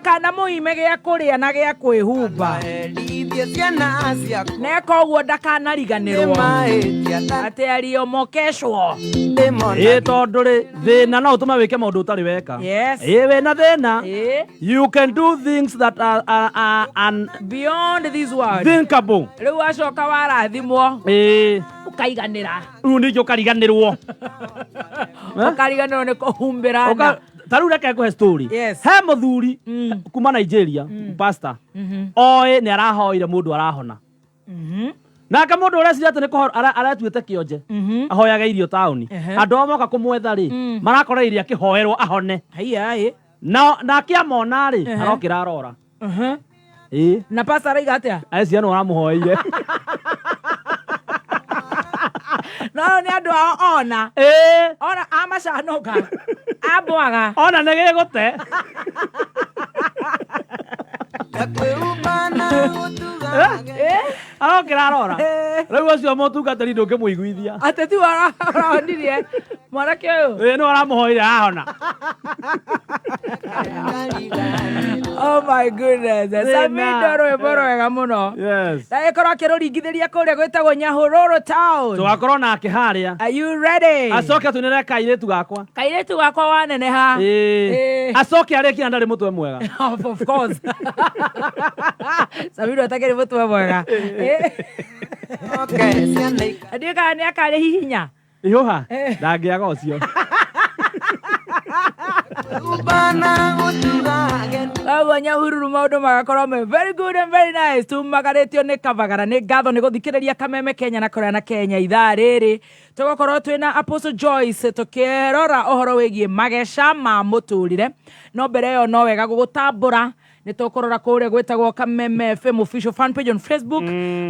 Kana mũime gĩa kũrĩa na gĩa kwĩhumba. Herithie ciana ciakwa. Neka ũguo ndakanariganĩrwo Nĩmahĩtia na atĩ ariomokeshwo. ndĩmona. Ĩ tondũ rĩ thĩna no ũtũme wĩke maũndũ ũtarĩ weka. Yes. Ĩ wĩna thĩna, Ĩ, you can do things that are beyond this world. unthinkable. Rĩu wacoka warathimwo Ĩ ũkaiganĩra. rĩu ningĩ ũkariganĩrwo. Ũkariganĩrwo nĩ kũhumbĩra nda. Ta rĩu reke ngũhe story. Yes. He mũthuri kuma Nigeria, pastor, oĩ nĩ arahoire mũndũ arahona. Nake mũndũ ũreciria atĩ nĩ kũho- aretuĩte kĩonje, ahoyaga irio taũni. Andũ ao moka kũmwetha rĩ, marakora irio akĩhoerwo ahone. Haiya ĩ. Na nake amona rĩ, arokĩra arora. Ĩ Na pastor araiga atĩa? acia nĩ aramũhoeire. No nĩ andũ ao ona. Ĩ Ona amacanũka. Ambwaga. ona nĩ gĩgũte. Na kwĩhumba na gũtuga. Arokĩra arora. Rĩu ũcio mũtungatĩri ndũngĩmũiguithia. Atĩ ti ũrahonirie mwanake ũyũ. Ĩ nĩ aramũhoeire ahona. Oh my goodness. Thĩna. Samido rwĩmbo rwega mũno. Yes. Ndagĩkorwo akĩrũringithĩria kũrĩa gwĩtagwo Nyahururu town. Tũgakorwo nake harĩa. Are you ready? Acoke atũinĩre kairĩtu gakwa. Kairĩtu gakwa waneneha. Ĩ. Ĩ. Acoke arĩkie na ndarĩ mũtwe mwega. Of course. Samido atakĩrĩ mũtwe mwega. Okay, ciana ika- Ndiũĩ kana nĩ akarĩhihinya. Ihũha ndangĩaga ũcio. Kwĩhumba na gũtuga ageni. Koguo Nyahururu maũndũ magakorwo me very good and very nice. Tumagarĩtio nĩ Kavagara, nĩ ngatho nĩ gũthikĩrĩria Kameme Kenya na kũrĩa na Kenya ithaa rĩrĩ. Tũgũkorwo twĩna Apostle Joyce tũkĩrora ũhoro wĩgiĩ mageca ma mũtũrĩre. No mbere ĩyo no wega gũgũtambũra nĩ tũkũrora kũrĩa gwĩtagwo Kameme FM official fan page on Facebook,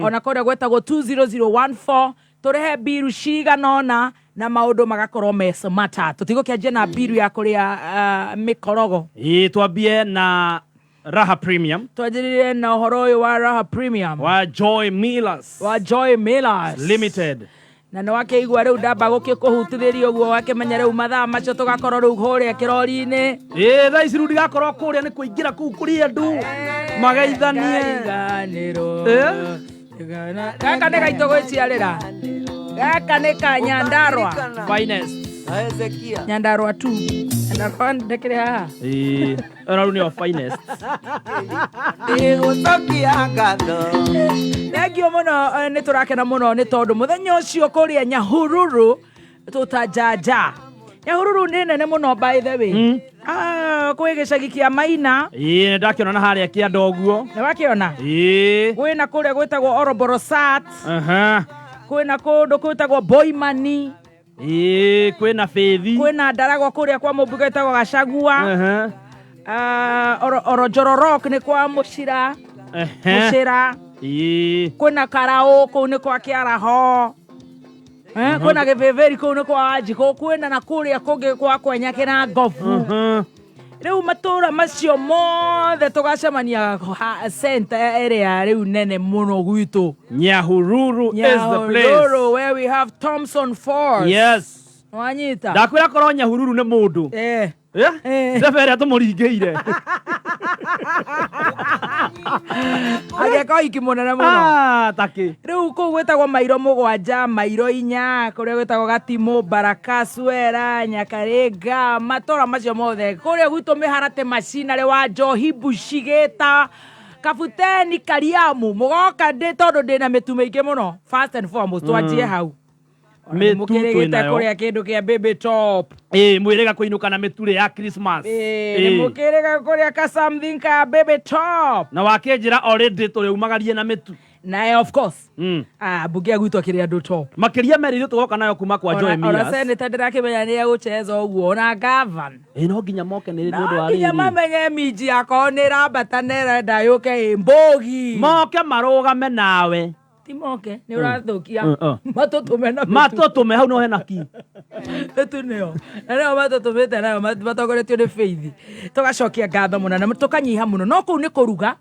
ona kũrĩa gwĩtagwo 20014 tũrĩhe mbiru cigana ũna na maũndũ magakorwo me smata. Tũtigũkĩanjia na mbiru ya kũrĩa mĩkorogo. Ĩ twambie na Raha Premium. Twanjĩrĩrie na ũhoro ũyũ wa Raha Premium wa Joy Millers wa Joy Millers Limited. Na nĩ wakĩigua rĩu ndamba gũkĩkũhutithĩria ũguo wakĩmenya rĩu mathaa macio tũgakorwo rĩu kũrĩa kĩrori-inĩ. Ĩ thaa ici rĩu ndigakorwo kũrĩa nĩ kũingĩra kũu kũrĩ andũ mageithanie. Ngariganĩrwo. Ĩ? Gaka nĩ gaitũ gwĩciarĩra. Gaka nĩ ka Nyandarua. Finest. Na Hezekia. Nyandarua tu. Nyandarua ndĩkĩrĩ haha. Ĩ ona rĩu nĩyo finest. Nĩgũcokia ngatho. Thengio mũno, nĩ tũrakena mũno nĩ tondũ mũthenya ũcio kũrĩa Nyahururu tũtanjanja. Nyahururu nĩ nene mũno by the way. Ah, kwĩ gĩcagi kĩa Maina. Ĩ ndakĩona na harĩa kĩanda ũguo. Nĩ wakĩona? Ĩ. Kwĩna kũrĩa gwĩtagwo Oroborosat. Aha. Kwĩna kũndũ gwĩtagwo Boimani. Ĩ kwĩna Faith. Kwĩna Ndaragwa kũrĩa kwa mũmbunge wĩtagwo Gachagua. Aha. Ah, Orojororok nĩ kwa Mũcira. Ehe. Mũcira. Ĩ. Kwĩna Karaũ kũu nĩ kwa Kĩaraho. Kwĩna Gĩbĩbĩri kũu nĩ kwa Wanjikũ. Kwĩna na kũrĩa kũngĩ kwa Kwenyake na Ngobu. Rĩu matũra macio mothe tũgacemania center ĩrĩa rĩu nene mũno gwitũ. Nyahururu is the place. Nyahururu, where we have Thompson Falls. Yes. Wanyita? Ndakwĩra korwo Nyahururu nĩ mũndũ. Ndebe ĩrĩa tũmũringĩire. Agĩka ũhiki mũnene mũno. Ah, takĩ. Rĩu kũu gwĩtagwo mairo 7, mairo 4, kũrĩa gwĩtagwo Gatimũ, Baraka, Suera, Nyakaringa, matũra macio mothe. Kũrĩa gwitũ mĩharate macinarĩ wa Njohi, Mbuci, Gĩta, Kabuteni, Kariamu. Mũgoka ndĩ tondũ ndĩna mĩtu mĩingĩ mũno. First and foremost, twanjie hau. Mĩtu Mũkĩrĩgĩte twĩnayo. kũrĩa kĩndũ kĩa Baby Top. Ĩ mwĩrĩga kũinũka na mĩturĩ ya Christmas. Ĩ, nĩ mũkĩrĩga kũrĩa ka something ka Baby Top. Na wakĩnjĩra already tũrĩumagarie na mĩtu. Na of course. Ah, mbunge ya gwitũ akĩrĩ andũ top. Makĩria merĩ ithuĩ tũgoka nayo kuma kwa Joy Ona Millers. senator ndĩrakĩmenya nĩ egũcheza ũguo ona gavana. Ĩ no nginya moke nĩ ũndũ wa Nginya rĩrĩ. mamenye minji yakwa nĩ ĩrambata na ĩrenda yũke ĩ mbũgi. Moke marũgame nawe. Ti moke nĩ ũrathũkia. Mm. Matũtũme na mĩtu. Matũtũme hau no hena ki. Mĩtu nĩyo. Na nĩyo matũtũmĩte nayo matongoretio nĩ Faith. Tũgacokia ngatho mũno na tũkanyiha mũno. No kũu nĩ kũruga.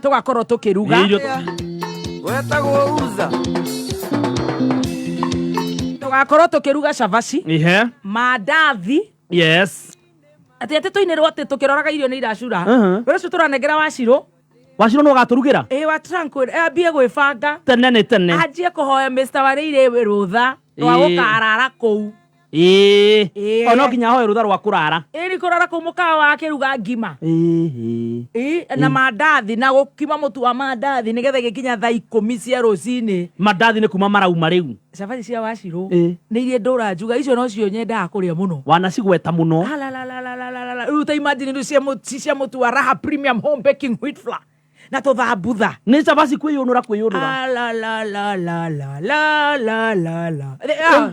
Tũgakorwo tũkĩruga. Irio Wetagwo Uza. Tũgakorwo tũkĩruga cabaci. Ihe. Mandathi. Yes. Atĩ atĩ tũinĩrwo atĩ tũkĩroraga irio nĩ iracura. Wĩra ũcio tũranengera wacirũ. Wacirwo nĩ ũgatũrugĩra. Ĩ wa Tranquil ambie gwĩbanga. Tene nĩ tene. Anjie kũhoya Mr. Warĩire rũtha rwa gũkarara kũu. Ĩĩ. Ĩĩ. O no nginya ahoe rũtha rwa kũrara. Ĩĩ nĩ kũrara kũu mũkawa akĩruga ngima. Ĩĩ. Ĩĩ, na mandathi na gũkima mũtu wa mandathi nĩgetha ĩgĩkinya thaa 10 cia rũcinĩ. Mandathi nĩ kuma marauma rĩu. Cabaci cia wacirũ Ĩĩ. nĩ iria ndũra njuga icio nocio nyendaga kũrĩa mũno. Wanacigweta mũno. Alalalalala. Rĩu ta imagine rĩu cia mũtu cia mũtu wa Raha Premium Home Baking Wheat Flour na tũthambutha. Nĩ cabaci kwĩyũnũra kwĩyũnũra. Alalalalalalalala.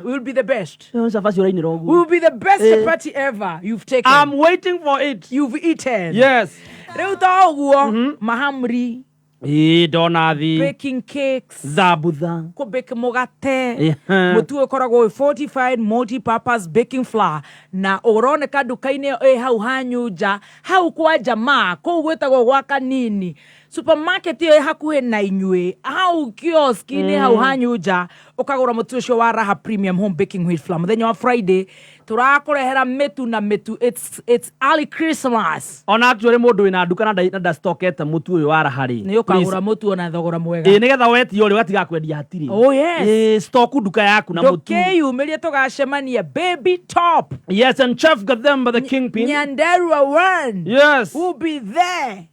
Will be the best. Ĩyo cabaci ũrainĩra ũguo. Will be the best chapati ever you've taken. I'm waiting for it. You've eaten. Yes. Rĩu to ũguo mahamri, Ĩĩ ndonathi. baking cakes, Thambutha. kũbake mũgate. Ehe. Mũtu ũkoragwo wĩ fortified multi-purpose baking flour na ũroneka nduka-inĩ ĩ hau hanyu nja hau kwa jamaa kũu gwĩtagwo gwa kanini supermarket ĩyo ĩ hakuhĩ na inyuĩ hau kiosk-inĩ hau hanyu nja ũkagũra mũtu ũcio wa Raha Premium Home Baking Wheat Flour. Mũthenya wa Friday tũrakũrehera mĩtu na mĩtu, it's early Christmas. Ona actually mũndũ wĩna nduka na ndastokete mũtu ũyũ wa Raha rĩ. Nĩ ũkagũra mũtu ona thogora mwega. Ĩĩ nĩgetha wetio rĩ ũgatiga kwendia hatirĩ. Oh, yes. Ĩĩ stock nduka yaku na mũtu. Ndũkĩyumĩrie tũgacemania Baby Top. Yes, and Chef Gathemba the kingpin. Nyandarua one. Yes. We'll be there.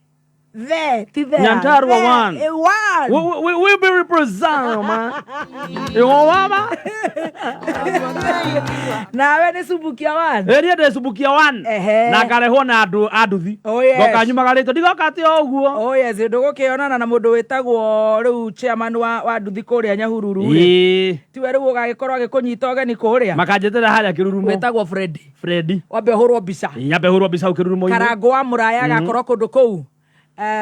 There. Ti there. Nyandarua There. one. One. We be represent, man. You want man? Nawe nĩ Subukia one. Ĩĩ niĩ ndĩ Subukia one. Ehe. Na ngarehwo na andũ a nduthi. Oh, yes. Ngoka nyumagarĩte ndigoka atĩ o ũguo. Oh yes, ndũgũkĩonana na mũndũ wĩtagwo rĩu chairman wa nduthi kũrĩa Nyahururu rĩ. Ĩĩ. Tiwe rĩu ũgagĩkorwo agĩkũnyita ũgeni kũrĩa. Makanjĩtĩra harĩa kĩrurumo. Wĩtagwo Freddy. Freddy. Wambe ũhũrwo mbica. Nyambe hũrwo mbica hau kĩrurumo-inĩ. Karango wa Mũraya agakorwo kũndũ kũu.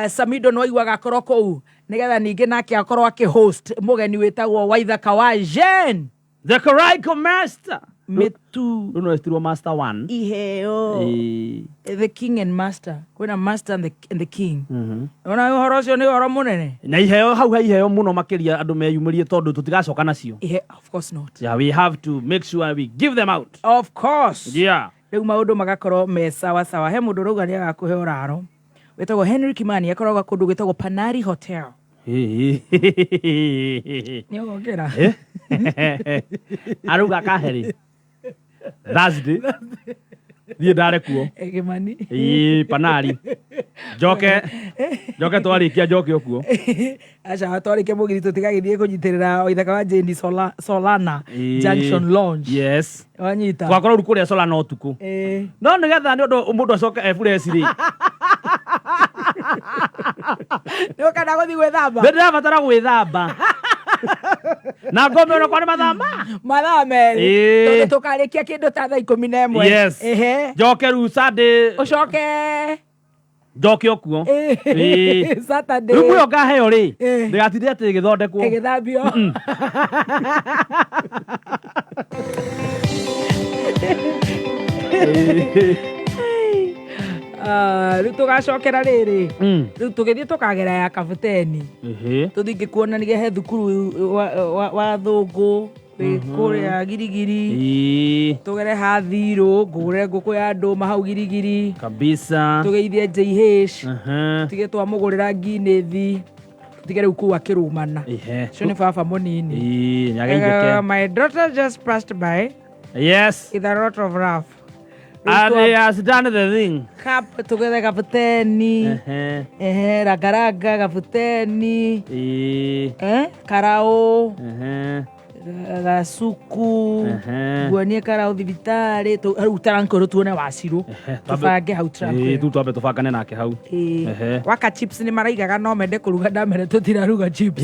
Samido no aigua agakorwo kũu nĩgetha ningĩ nake akorwo akĩhost mũgeni wĩtagwo Waithaka wa Jane. The Karaiko Master. Mĩtu. Rĩu no ĩtirwo Master One. Iheo. Ĩĩ. The king and master. Kwĩna master and the king. Ona ũhoro ũcio nĩ ũhoro mũnene. Na iheo hau he iheo mũno makĩria andũ meyumĩrie tondũ tũtigacoka nacio. Ihe, of course not. Yeah, we have to make sure we give them out. Of course. Yeah. Rĩu maũndũ magakorwo me sawa sawa. He mũndũ ũrauga nĩ agakũhe ũraro. Wĩtagwo Henry Kimani akoragwo kũndũ gwĩtagwo Panari Hotel. Nĩ ũgokĩra. Arauga kaherĩ. Thursday. Thiĩ ndare kuo. Kimani. Ĩĩ Panari. Njoke njoke twarĩkia njoke ũkuo. Aca twarĩkia mũgithi tũtigagĩthiĩ kũnyitĩrĩra Waithaka wa Jane Solana Ĩĩ. Junction Lounge. Yes. Wanyita. Twakorwo rĩu kũrĩa Solana ũtukũ. Ĩĩ. No nĩgetha nĩ ũndũ mũndũ acoke e fresh rĩ. Nĩ ũkenda gũthiĩ gwĩthamba? Nĩ ndĩrabatara gwĩthamba. Na ngombe ona kwa nĩ mathaa ma. Mathaa merĩ. Ĩĩ. Tondũ tũkarĩkia kĩndũ ta thaa 11. Yes. Ehe. Njoke rĩu Sunday. Ũcoke. Njoke ũkuo. Ĩĩ. Ĩĩ. Saturday. Rĩu muoyo ngaheo rĩ. Ĩĩ. Ndĩgatinde atĩ ĩgĩthondekwo. Ĩgĩthambio. Rĩu tũgacokera rĩrĩ. Rĩu tũgĩthiĩ tũkagera ya kabuteni. Ehe. Tũthiĩ ngĩkuonania he thukuru wa thũngũ wĩ kũrĩa Girigiri. Ĩĩ. Tũgere hathirũ ngũgũre ngũkũ ya ndũma hau Girigiri. Kabisa. Tũgeithie JH. Aha. Tũtige twamũgũrĩra nginĩthi. Tũtige rĩu kũu akĩrũmana. Ehe. Ũcio nĩ baba mũnini. Ĩĩ, nĩageithĩke. My daughter just passed by Yes. with a lot of rough. And he has done the thing. Tũgethe kabuteni. Ehe. Ehe, rangaraga kabuteni. Ĩĩ. Karaũ. Ehe. Gasuku. Ehe. Nguonie karaũ thibitarĩ. Rĩu Tranquil tuone wacirũ. Tũbange hau Ĩĩ, Tranquil. tu twambe tũbangane nake hau. Ĩĩ. Ehe. Waka chips nĩ maraigaga no mende kũruga ndamere tũtiraruga chips.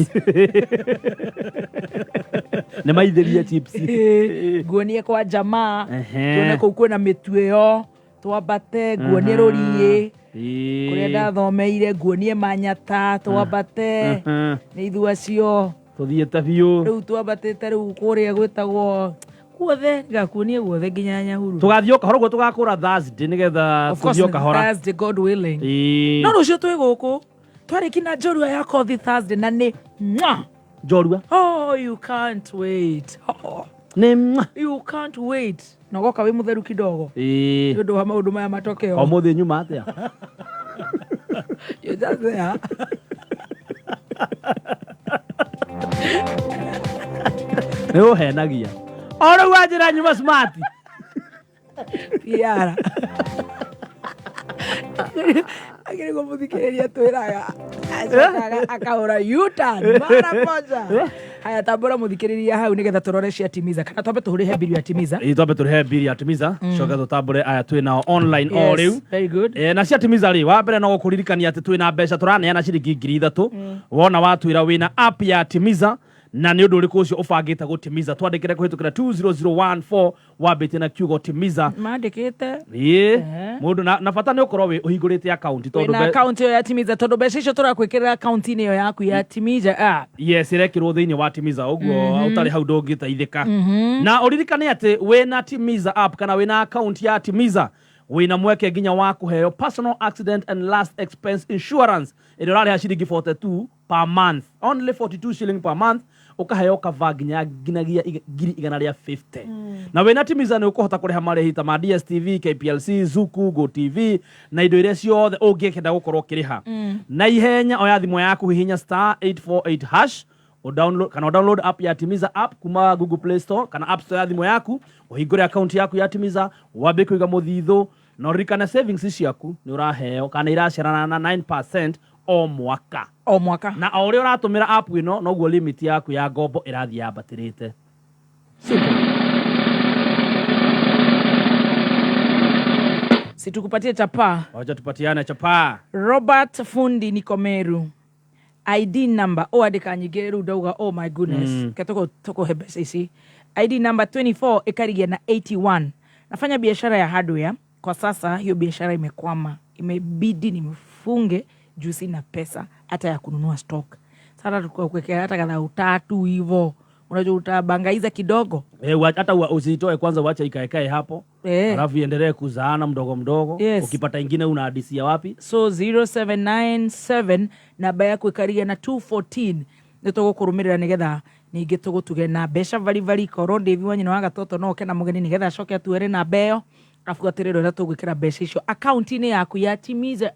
Nĩ maithĩrie chips. Ĩĩ. Nguonie kwa jamaa. Ehe. Tuone kũu kwĩna mĩtu ĩyo. Twambate nguonie rũriĩ. Ĩĩ. Kũrĩa ndathomeire nguonie manyata twambate. Ehe. Nĩ ithuĩ acio. Tũthiĩte biũ. Rĩu twambatĩte rĩu kũrĩa gwĩtagwo guothe ngakuonie guothe nginya Nyahururu. Tũgathiĩ o kahora ũguo tũgakũra Thursday nĩgetha Of course, tũthiĩ o kahora. Thursday, God willing. Ĩĩ. No rũciũ twĩ gũkũ twarĩki na njorua ya kothi Thursday na nĩ mwah. Njorua. Oh, you can't wait. Oh, Nĩ mwah. you can't wait. Na ũgoka wĩ mũtheru kidogo Ĩĩ. nĩ ũndũ wa maũndũ maya matokeo. Ũmũthĩ nyuma atĩa? You're just there. Nĩ ũhenagia. O rĩu wanjĩra nyuma smart. PR. Akĩrĩ kũmũthikĩrĩria twĩraga acokaga akahũra U-turn mara moja. Haya, tambũra mũthikĩrĩria hau nĩgetha tũrore cia Timiza kana twambe tũhũrĩhe mbiri ya Timiza. Ĩĩ, twambe tũrĩhe mbiri ya Timiza, coke tũtambũre aya twĩ nao online o Yes, rĩu. very good. Na cia Timiza rĩ, wa mbere no gũkũririkania atĩ twĩna mbeca tũraneana ciringi 3,000. Wona watwĩra wĩna app ya Timiza na nĩ ũndũ ũrĩkũ ũcio ũbangĩte gũtimiza, twandĩkĩre kũhĩtũkĩra 20014 wambĩtie na kiugo Timiza. Mandĩkĩte. Ĩĩ, Ehe. mũndũ na bata nĩ ũkorwo wĩ ũhingũrĩte akaunti tondũ Wĩna akaunti ĩyo ya Timiza tondũ mbeca icio tũrakwĩkĩrĩra akaunti-inĩ ĩyo yaku ya Timiza app. Yes, ĩrekĩrwo thĩinĩ wa Timiza ũguo ũtarĩ hau ndũngĩteithĩka. Na ũririkane atĩ wĩna Timiza app kana wĩna akaunti ya Timiza wĩna mweke nginya wa kũheo personal accident and last expense insurance ĩrĩa ũrarĩha ciringi 42 per month, only 42 shilling per month, ũkaheo cover nginya nginagia 150,000. Na wĩna Timiza nĩ ũkũhota kũrĩha marĩhi ta ma DSTV, KPLC, Zuku, GoTV na indo iria ciothe ũngĩkenda gũkorwo ũkĩrĩha na ihenya. Oya thimũ yaku, hihinya star 848 hash, download kana download app ya Timiza app kuma Google Play Store kana App Store ya thimũ yaku, ũhingũre account yaku ya Timiza, wambie kũiga mũthithũ na ũririkane savings ciaku nĩ ũraheo kana iraciarana na 9% o mwaka. O mwaka. Na o ũrĩa ũratũmĩra app ĩno noguo limit yaku ya ngombo ĩrathiĩ yambatĩrĩte. Simple. Situkupatie chapaa. Wacha tupatiane chapaa. Robert Fundi, niko Meru, ID number ũandĩka nyingĩ rĩu ndauga oh my goodness. Ke tũkũhe mbeca ici. ID number 24 ĩkarigia na 81, nafanya biashara ya hardware. Kwa sasa hiyo biashara imekwama, imebidi nimefunge juu sina pesa hata ya kununua stock. Sasa tukakuwekea hata kadhaa utatu hivo, unajua utabangaiza kidogo. Hata usitoe kwanza, uache ikaekae hapo, alafu iendelee kuzaana mdogo mdogo. Ukipata ingine unahadisia wapi? So 0797 namba yaku ĩkaria na 214, nĩ tũgũkũrũmĩrĩra nĩgetha ningĩ tũgũtuge na mbeca baribari. Korwo Ndĩvi wa nyina wa gatoto no oke na mũgeni nĩgetha acoke atuere namba ĩyo abuatĩrĩre ũrĩa tũgwĩkĩra mbeca icio akaunti-inĩ yaku ya Timiza.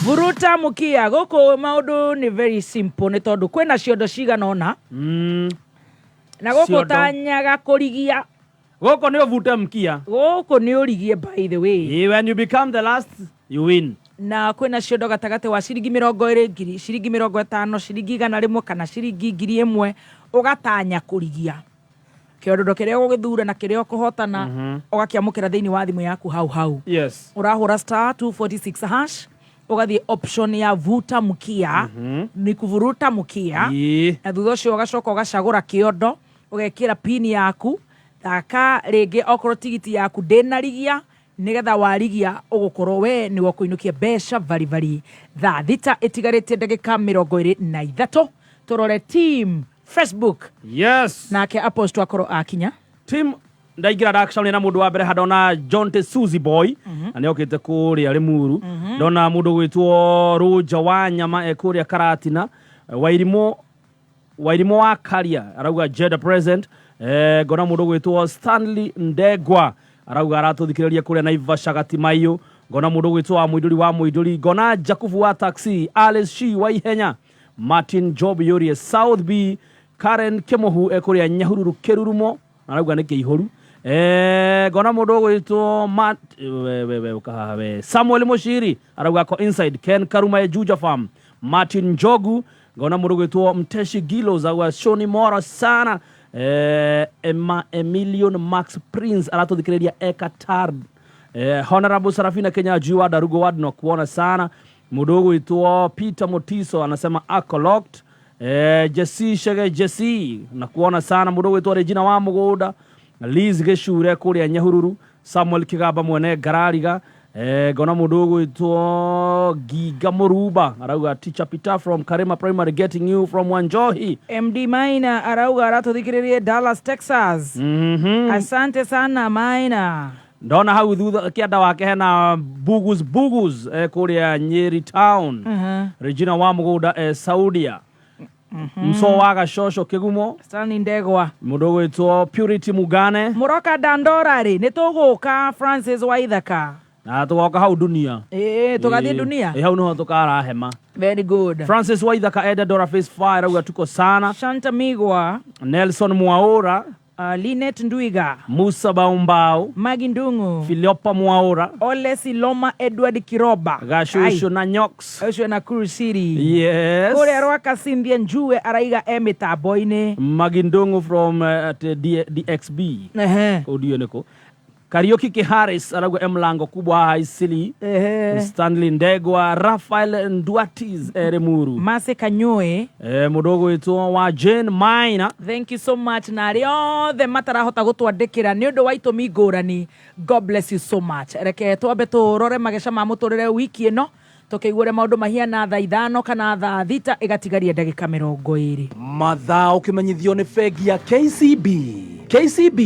Vuruta mukia, gũkũ maũndũ nĩ very simple nĩ tondũ kwĩna ciondo cigana ũna na gũkũ Ciondo. tanyaga kũrigia. Gũkũ nĩ ũvute mkia. Gũkũ nĩ ũrigie, by the way. When you become the last, you win. Na kwĩna ciondo gatagatĩ wa ciringi 20 ngiri, ciringi 50, ciringi 100 kana ciringi 1,000. Ũgatanya kũrigia kĩondo kĩrĩa ũgũgĩthura na kĩrĩa ũkũhotana ũgakĩamũkĩra thĩinĩ wa thimũ yaku hau hau. Ũrahũra star 246 hash, ũgathiĩ option ya vuta mkia, ni kuvuruta mkia. Na thutha ũcio ũgacoka ũgacagũra kĩondo, ũgekĩra pin yaku, thaka rĩngĩ okorwo tigiti yaku ndĩnarigia, nĩgetha warigia ũgũkorwo we nĩwe ũkũinũkia mbeca baribari. Thaa 6 ĩtigarĩtie ndagĩka 23, tũrore team Facebook. Nake Apostle akorwo akinya. Team ndaingĩra ndacamania na mũndũ wa mbere handona John T. Suzy Boy, na nĩ okĩte kũrĩa Limuru. Ndona mũndũ gwĩtwo Rũnja wa Nyama e kũrĩa Karatina. Wairimũ, Wairimũ wa Karia arauga Jeda present. Ngona mũndũ gwĩtwo Stanley Ndegwa arauga aratũthikĩrĩria kũrĩa Naivasha Gatimaiyũ. Ngona mũndũ gwĩtwo wa Mũindũri wa Mũindũri, ngona Jakubu wa taxi, Alice Shi wa Ihenya, Martin Job Yurie South B, Karen Kĩmũhu e kũrĩa Nyahururu Kĩrurumo arauga nĩ kĩihũru. Ngona mũndũ ũgwĩtwo we, we, we, ũkahaha we. Samuel Mushiri arauga ako inside. Ken Karuma e Juja Farm, Martin Njogu. Ngona mũndũ ũgwĩtwo Mteshi Gilos auga Shoni Moro sana. Emma Emilion Max Prince aratũthikĩrĩria e Qatar. Honorable Sarafina Kenya juu wa Darugo Ward no kuona sana. Mũndũ ũgwĩtwo Peter Motiso anasema ako locked. Jesse Shege Jesse na kuona sana. Mũndũ ũgwĩtwo Regina wa Mũgũnda, Liz Gĩcure kũrĩa Nyahururu, Samuel Kigamba mwene Ngarariga. Ngona mũndũ ũgwĩtwo Nginga Mũrumba arauga Teacher Peter from Karima Primary getting you from Wanjohi. MD Maina arauga aratũthikĩrĩrie Dallas, Texas. Asante sana, Maina. Ndona hau thutha kĩanda wake hena Bugus Bugus kũrĩa Nyeri Town. Regina wa Mũgũnda Saudia. Mso wa Gacoco Kĩgumo. Stanley Ndegwa. Mũndũ ũgwĩtwo Purity Mugane. Mũroka Dandora rĩ, nĩ tũgũka Francis Waithaka. Na tũgoka hau dunia. Ĩĩ, tũgathiĩ dunia. Ĩ, hau nĩho tũkara hema. Very good. Francis Waithaka enda Dora Face Fire auga tuko sana. Shanta Migwa. Nelson Mwaura. Linet Ndwiga. Musa Baumbau. Magi Ndungu. Filiopa Mwaura. Ole Siloma Edward Kiroba. Gacũcũ na Nyox. Ũcio Nakuru City. Yes. Kũrĩa Rwaka Cynthia Njue araiga e mĩtambo-inĩ. Magindungu from at DXB. Ehe. Kũu ndiũĩ nĩkũ. Kariuki Kiharis arauga e mlango kubwa haha Isili. Ehe. Stanley Ndegwa, Rafael Ndwatis Eremuru. Mase Kanyue. Mũndũ ũgwĩtwo wa Jane Maina. Thank you so much na arĩa othe matarahota gũtwandĩkĩra nĩ ũndũ wa itũmi ngũrani, God bless you so much. Reke twambe tũrore mageca ma mũtũrĩre wiki ĩno, tũkĩigua ũrĩa maũndũ mahiana thaa 5 kana thaa 6 ĩgatigaria ndagĩka 20. Mathaa ũkĩmenyithio nĩ bengi ya KCB. KCB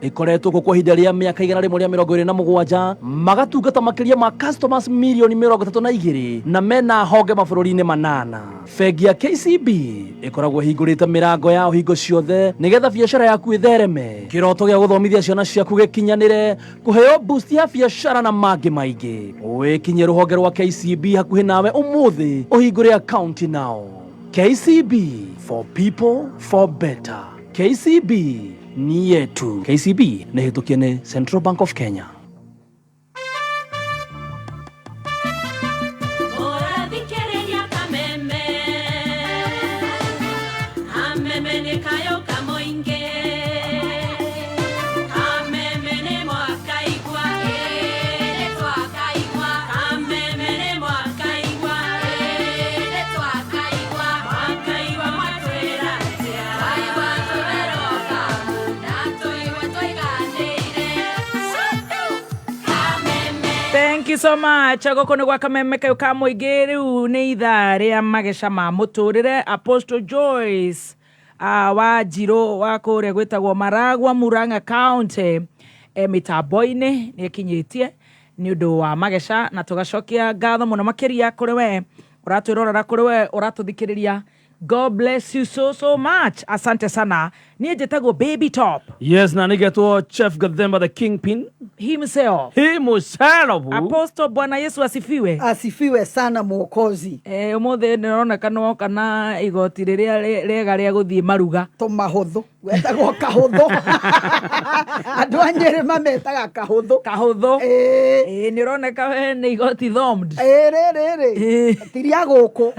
ĩkoretwo gũkũ ihinda rĩa mĩaka 127, magatungata makĩria ma customers mirioni 32 na mena honge mabũrũri-inĩ 8. Bengi ya KCB ĩkoragwo ĩhingũrĩte mĩrango yao hingo ciothe nĩgetha biacara yaku ĩthereme, kĩroto gĩa gũthomithia ciana ciaku gĩkinyanĩre, kũheo boost ya biacara na mangĩ maingĩ. Wĩkinyie rũhonge rwa KCB hakuhĩ nawe ũmũthĩ ũhingũre akaunti nao. KCB, for people for better. KCB ni yetu. KCB nĩ hĩtũkie nĩ Central Bank of Kenya. Ũrathikĩrĩria kameme, kameme nĩ kayo kamoingĩ, kameme nĩ mwakaigua, ĩĩ nĩ twakaigua, kameme nĩ mwakaigua, ĩĩ nĩ twakaigua, mwakaigua mwatwĩra atĩa, twaigua tũberoka na tũigue tũiganĩire, kameme. Thank you so much. Gũkũ nĩ gwa kameme kayo ka mũingĩ, rĩu nĩ ithaa rĩa mageca ma mũtũrĩre. Apostle Joyce wa Njirũ wa kũrĩa gwĩtagwo Maragua, Murang'a County, mĩtambo-inĩ nĩ ĩkinyĩtie nĩ ũndũ wa mageca, na tũgacokia ngatho mũno makĩria kũrĩ we ũratwĩrorera, kũrĩ we ũratũthikĩrĩria. God bless you so so much. Asante sana. Niĩ njĩtagwo Baby Top. Yes, na nĩgetwo Chef Gathemba the Kingpin himself. Himself. Apostle, Bwana Yesu asifiwe. Asifiwe sana Mwokozi. Ũmũthĩ nĩroneka nĩwoka na igoti rĩrĩa rĩega rĩa gũthiĩ maruga. Tũmahũthũ wetagwo kahũthũ, andũ a Nyĩrĩ mametaga kahũthũ. Kahũthũ. Ĩĩ. Ĩĩ, nĩũroneka we nĩ igoti thumbed. Ĩĩ, rĩrĩ Ĩĩ. ti rĩa gũkũ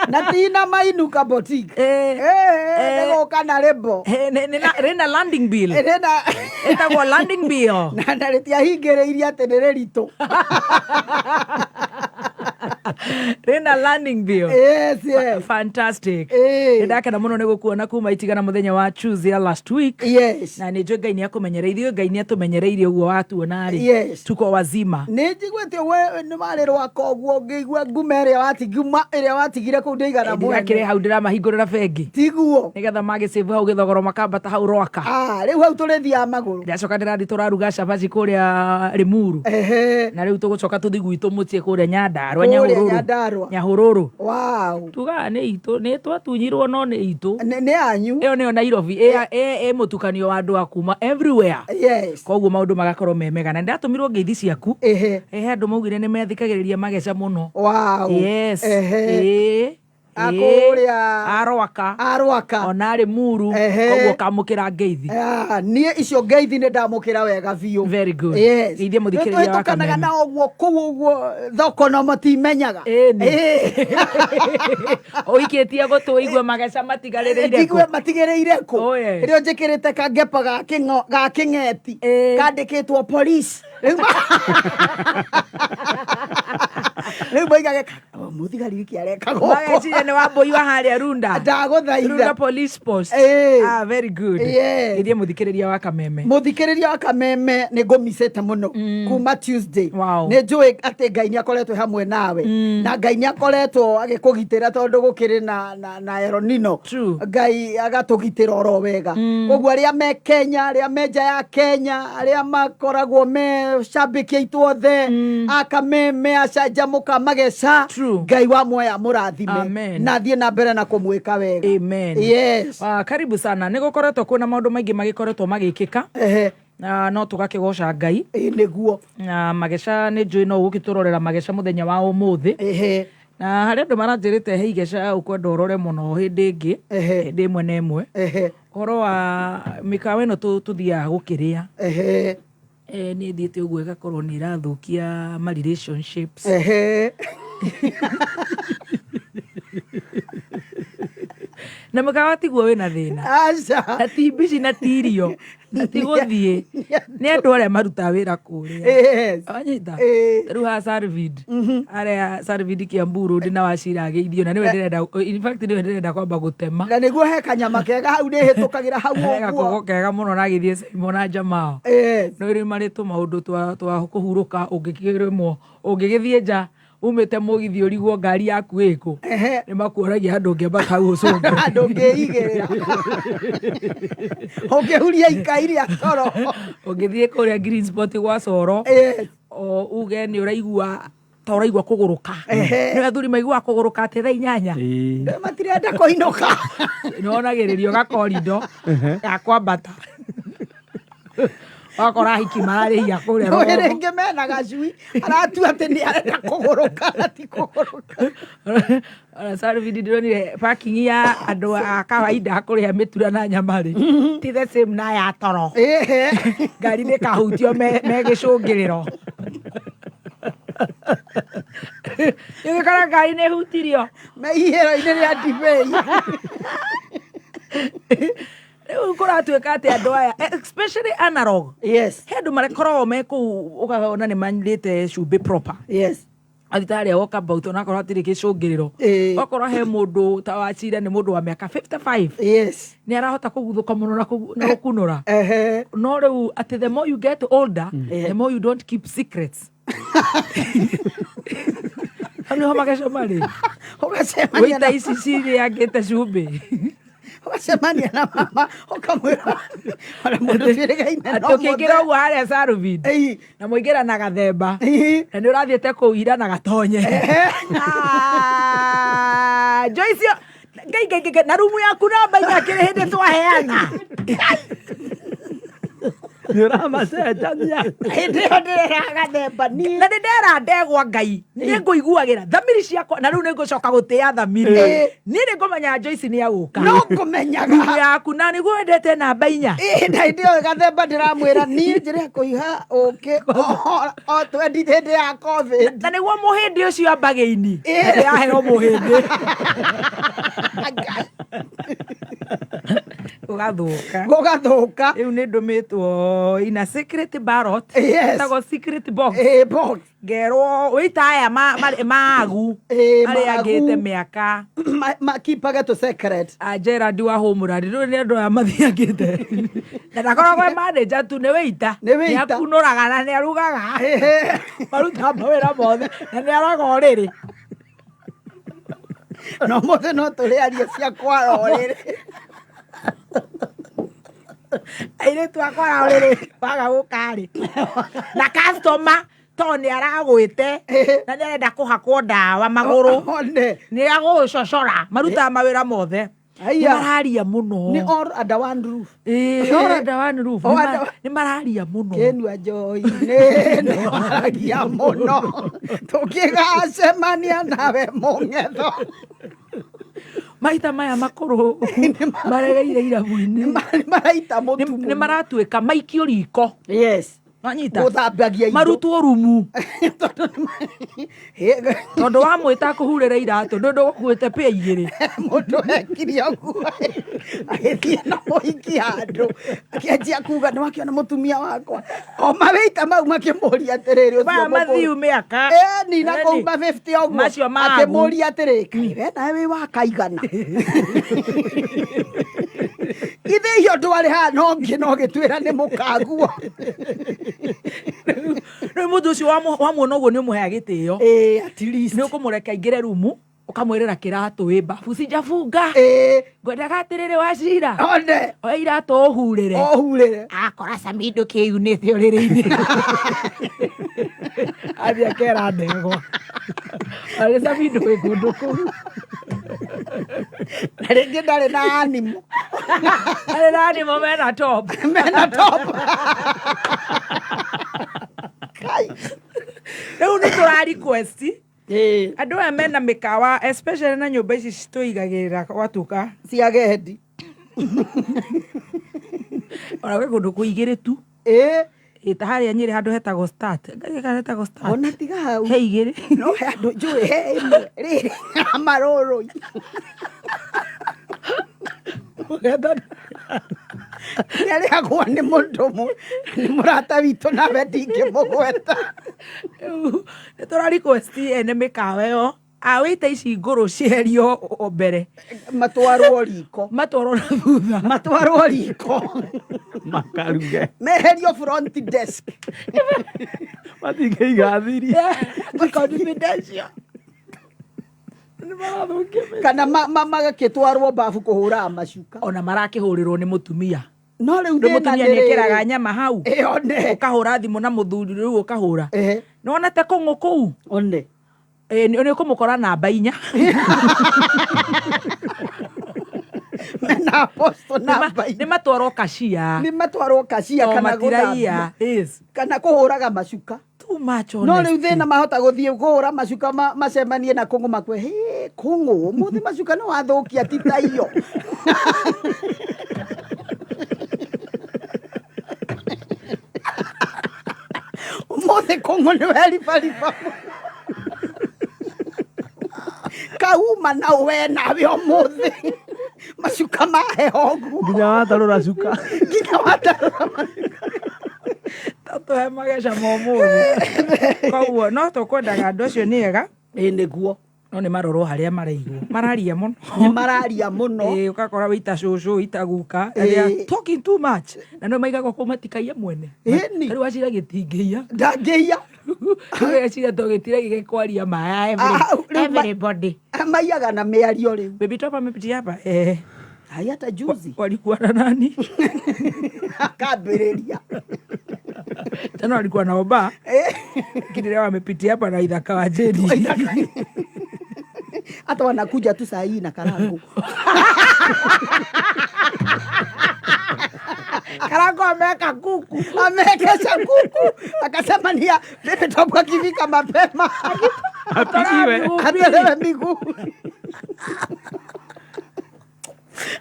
na tina mainuka boutique. Ĩĩ. Ĩĩ, nĩ gũka na rĩmbo. Rĩna landing bill. Rĩna ĩtagwo landing bill. Na rĩtiahingĩrĩirie atĩ nĩ rĩritũ. Rĩna landing bill. Yes, yes. Fantastic. Ĩĩ. Nĩndakena mũno nĩ gũkuona kuma itigana mũthenya wa Tuesday last week. Yes. Na nĩ njũĩ Ngai nĩ akũmenyereire, ithuĩ Ngai nĩ atũmenyereire ũguo watuona rĩ. Yes. Tuko wazima. Nĩ njiguĩte we nĩ warĩ rwaka ũguo ngĩigua nguma ĩrĩa watiguma ĩrĩa watigire kũu ndĩigana Ndĩrakĩrĩ mwene. hau ndĩramahingũrĩra bengi. Tiguo. Nĩgetha magĩcĩvu hau gĩthogoro makambata hau rwaka. Ah, rĩu hau tũrĩthiaga magũrũ. Ndĩracoka ndĩrathiĩ tũraruga cabaci kũrĩa Limuru. Ehe. Na rĩu tũgũcoka tũthiĩ gwitũ mũciĩ kũrĩa Nyandarua. Kũrĩa Nyahururu. Nyandarua. Nyahururu. Wow. Tugaga nĩ itũ, nĩ twatunyirwo no nĩ itũ. Nĩ anyu. Ĩyo nĩyo Nairobi. Ĩ mũtukanio wa andũ a kuma everywhere. Yes. Koguo maũndũ magakorwo me mega. Na nĩndatũmirwo ngeithi ciaku. Ehe. Ehe, andũ maugire nĩ methikagĩrĩria mageca mũno. Wow. Yes. Ehe. Ĩĩ. A Ĩĩ. kũrĩa- A Rwaka. A Rwaka. Ona Limuru. Ehe. Koguo kamũkĩra ngeithi. Ah, niĩ icio ngeithi nĩ ndamũkĩra wega biũ. Very good. Yes. Geithia mũthikĩrĩria wa Nĩtũhĩtũkanaga Kameme. na ũguo kũu ũguo thoko no matimenyaga. Ĩni. Ĩĩ. Ũikĩtie gũtũ ũigue mageca matigarĩrĩire Njigue kũ. matigĩrĩire kũ. Oh, yeah. Rĩo njĩkĩrĩte kangepa ga kĩng'eti Ĩĩ. kandĩkĩtwo police. Rĩu rĩu moigage mũthigari wiki areka gũkũ. Mageciria nĩ wambũi wa harĩa Runda. Ndagũthaitha. Runda police post. Ĩĩ. Ah, very good. Yes. Geithia mũthikĩrĩria wa Kameme. Mũthikĩrĩria wa Kameme nĩ ngũmicĩte mũno kuma Tuesday. Wow. Nĩ njũĩ atĩ Ngai nĩ akoretwo hamwe nawe na Ngai nĩ akoretwo agĩkũgitĩra tondũ gũkĩrĩ na El Nino. True. Ngai agatũgitĩra oro wega. Koguo arĩa me Kenya, arĩa me nja ya Kenya, arĩa makoragwo me shabiki aitũ othe a Kameme, acanjamũka mageca. True. you. Ngai wa muoya mũrathime Amen. na athiĩ na mbere na kũmwĩka wega. Amen. Yes. Ah, karibu sana. Nä gå koretwo kwä na maå ndå maingä magä koretwo magä kä ka. Ehe. No tå gakä goca Ngai. Ĩ, nĩguo. Na mageca nä njå no gå kä tå rorera mageca må thenya wa å må thä. Ehe. Na harä andå maranjä rä te he igeca å kwenda å rore må no hä ndä ä ngä. Ehe. Hä ndä ä mwe na ä mwe. Ehe. Ũhoro wa mĩkawa ĩno tũthiaga gũkĩrĩa. Ehe. Nĩ ĩthiĩte ũguo ĩgakorwo nĩ ĩrathũkia ma relationships. Ehe. Na mũkawa tiguo wĩna thĩna. Aca. Na ti mbici na ti irio na ti gũthiĩ, nĩ andũ arĩa marutaga wĩra kũrĩa. Yes. Wanyita? Ĩĩ. Rĩu haha Sarvid, arĩa Sarvid Kiambu Road na Wachira ageithio na nĩwe ndĩrenda, in fact nĩwe ndĩrenda kwamba gũtema. Na nĩguo he kanyama kega hau nĩhĩtũkagĩra hau He ũguo. gakũgũ kega mũno na agĩthiĩ Simon na Jamao. Yes. No rä marä tå maå ndå twa kå hurå ũngĩkĩrĩmwo ũngĩgĩthiĩ nja umĩte mũgithi ũrigwo ngari yaku ĩkũ. Ehe. Nĩ makuoragia handũ ũngĩambata hau ũcũnge. Handũ ũngĩigĩrĩra ũngĩhuria ikai rĩa toro. Ũngĩthiĩ kũrĩa Green Spot gwa Coro, Yes. o uge nĩ ũraigua ta ũraigua kũgũrũka. Ehe. Nĩ athuri maiguaga kũgũrũka atĩ thaa 8. Ĩĩ. Matirenda kũinũka. Nĩwonagĩrĩrio gakorindo ga kwambata, wakora hiki mararĩhia kũrĩa Nĩ rũgongo. rĩngĩ mena gacui aratua atĩ nĩ arenda kũgũrũka na ti kũgũrũka. Ona Sarvidi ndĩronire parking ya andũ a kawaida kũrĩa mĩtura na nyama rĩ ti the same na ya toro. Ehe. Ngari nĩ kahutio me gĩcũngĩrĩro, nĩgĩkora ngari nĩ hutirio. Me ihĩro-inĩ rĩa ndibei. Rĩu kũratuĩka atĩ andũ aya, especially analog, Yes. he andũ makoragwo me kũu ũkona nĩ manyirĩte cumbĩ proper. Yes. Thibitarĩ walkabout onakorwo hatirĩ gĩcũngĩrĩro. Ĩĩ. Okorwo he mũndũ ta wachira nĩ mũndũ wa mĩaka 55, Yes. nĩ arahota kũguthũka mũno na gũkunũra. Ehe. No rĩu atĩ the more you get older, the more you don't keep secrets. Hau nĩho mageco marĩ. Ũgacemania Wĩita na ici cirĩangĩte cumbĩ. Ũgacemania na mama ũkamwĩra ona mũndũ twĩrĩgaine Atĩ ũkĩingĩra ũguo harĩa Sarubindi Ĩĩ. na mũingĩra na gathemba Ĩĩ. na nĩ ũrathiĩte kũu ira na gatonye. Ah, Joyce yo- ngai ngai ngai, ngai, na rumu yaku namba inya kĩrĩ hĩndĩ twaheana. Nĩ ũramacenjania. Hĩndĩ ĩyo ndĩrera gathemba niĩ. Na nĩ ndera ndegwa Ngai nĩ ngũiguagĩra thamiri ciakwa na rĩu nĩ ngũcoka gũtĩa thamiri. Ĩĩ. Niĩ nĩ ngũmenya Joyce nĩ agũka No ngũmenyaga. Rumu yaku na nĩguo wendete namba inya. Ĩĩ, na hĩndĩ ĩyo gathemba ndĩramwĩra niĩ njĩre kũiha ũkĩ o twendi hĩndĩ ya COVID. Na nĩguo mũhĩndĩ ũcio ambagĩini Ĩĩ. ndĩraheo mũhĩndĩ ũgathũka. Gũgathũka. Rĩu nĩ ndũmĩtwo ina secret ballot. Yes. Ĩtagwo secret box. Ĩĩ, box. Ngerwo wĩita aya maagu Ĩĩ, arĩa maagu. angĩte mĩaka. Makipage tũ secret. A Gerard wa Homeland rĩu nĩ andũ aya mathiangĩte na ndakoragwo e manager tu, nĩ wĩita. Nĩ wĩita. Nĩ akunũraga na nĩ arugaga. Ehe. Marutaga mawĩra mothe na nĩ araga ũrĩrĩ. No mũthĩ no tũrĩarie cia kwara ũrĩrĩ. Airĩtu akwara ũrĩrĩ waga gũka rĩ na customer tondũ nĩ aragwĩte na nĩ arenda kũhakwo ndawa magũrũ, One. nĩ agũgũcocora. Marutaga mawĩra mothe. Nĩ Haiya. mararia mũno. Nĩ all under one roof. Ĩĩ, all under one roof. All Nĩ under- nĩ mararia mũno. Kĩnua njoi nĩ nĩ waragia mũno tũngĩgacemania nawe mũng'etho. Maita maya makũrũ maregeire irabu-inĩ. Nĩ maraita mũtu nĩ mũno. Maratuĩka maikio riko. Yes. Wanyita? Gũthambagia indo. Marutwo rumu. Tondũ nĩ Tondũ wamwĩta kũhurĩra iratũ ndũ ndũgũkuĩte pĩa igĩrĩ. Mũndũ ekire ũguo agĩthiĩ na mũhiki handũ akĩanjia kuga nĩ wakĩona mũtumia wakwa o mawĩita mau makĩmũria atĩrĩrĩ ũcio Maya mũkũrũ. mathiu mĩaka. Ĩni na Ĩni. kũuma 50 ũguo Macio maagu. akĩmũria atĩrĩ kaĩ we nawe wĩ wa kaigana ithe iyo ndwarĩ haha no ngĩ no gĩtwĩra nĩ mũkaguo. Rĩu mũndũ ũcio wamuona ũguo nĩ ũmũheaga gĩtĩo. Ĩĩ, at least. Nĩ ũkũmũreka aingĩre rumu. Ũkamwĩrĩra kĩratũ wĩ mbabu sinjabunga. Ĩĩ. Ngwendaga atĩrĩrĩ wacira. One. Oya iratũ ũhurĩre. Ũhurĩre. Akora Samido kĩyunĩte ũrĩrĩ-inĩ. Athiĩ akera ndegwa. Arĩ Samido wĩ kũndũ kũu. Na rĩngĩ ndarĩ na animal. Arĩ na animal mena top. Mena top. Kai. Rĩu nĩ tũra request Ĩĩ. andũ aya mena mĩkawa especially na nyũmba ici citũigagĩrĩra gwatuka Cia gendi. Ona gwĩ kũndũ kũigĩrĩ tu. Ĩĩ. Ĩ ta harĩa Nyĩrĩ handũ hetagwo start. Ngai kana hetagwo start. Ona tiga hau. He igĩrĩ. No he andũ njũĩ he ĩmwe. Rĩrĩ amarũrũi. Nĩ arĩhagwo nĩ mũndũ ũmwe nĩ mũrata witũ nawe ndingĩmũgweta. Rĩu nĩ tũra request ene mĩkawa ĩyo awĩta ici ngũrũ cieherio o mbere. Matwarwo riko. Matwarwo na thutha. Matwarwo riko. Makaruge. Meherio front desk. Matingĩiga thiri. Confidential. Kana magakĩtwarwo babu kũhũraga macuka. Ona marakĩhũrĩrwo nĩ mũtumia. No rĩu Rĩu thĩna mũtumia nĩ nĩ ekĩraga rĩrĩ. nyama hau. Ĩ one. Ũkahũra thimũ na mũthuri rĩu ũkahũra. Ehe. Nĩwonete kũng'ũ kũu? One. Ĩ nĩ ũkũmũkora namba inya. Mena apostle namba Nĩ inya. matwarwo kashia. Nĩ matwarwo kashia To kana matiraiya. gũthambia. Yes. Kana kũhũraga macuka. Too much No rĩu honesty. thĩna mahota gũthiĩ kũhũra macuka macemanie na kũng'ũ makwe hĩ kũng'ũ ũmũthĩ macuka nĩ wathũkia ti ta iyo. Ũmũthĩ kũng'ũ nĩ weribariba kauma na we nawe ũmũthĩ macuka maheho ũguo Nginya watarũra cuka. Nginya watarũra macuka. Tũhe mageca ma ũmũthĩ. Koguo no tũkwendaga andũ acio nĩ ega. Ĩ nĩguo. No nĩ marorwo harĩa maraigwo. Mararia mũno. Nĩ mararia mũno. Ĩ ũgakora wĩita cũcũ wĩita guka. Ĩ. They are talking too much. Na no maigagwo kũu matikaiye mwene. Ĩni. Rĩu wacira gĩtingĩiya. Ndangĩiya. Rĩu wacira to gĩtire gĩgĩkwaria ma Ah, rĩu everybody. Maiyaga na mĩario rĩu. Baby Top amepitia hapa. Eh. Hai hata juzi. Walikuwa na nani? Akambĩrĩria. Tena walikuwa na Oba. Eh. Lakini leo amepitia hapa na Ithaka wa Jeni. Hata wanakuja tu saa hii na karangu. Karangu ameweka kuku. Amewekesha kuku. Akasema ni ya Baby Top akifika mapema. Apigiwe. Atolewe miguu.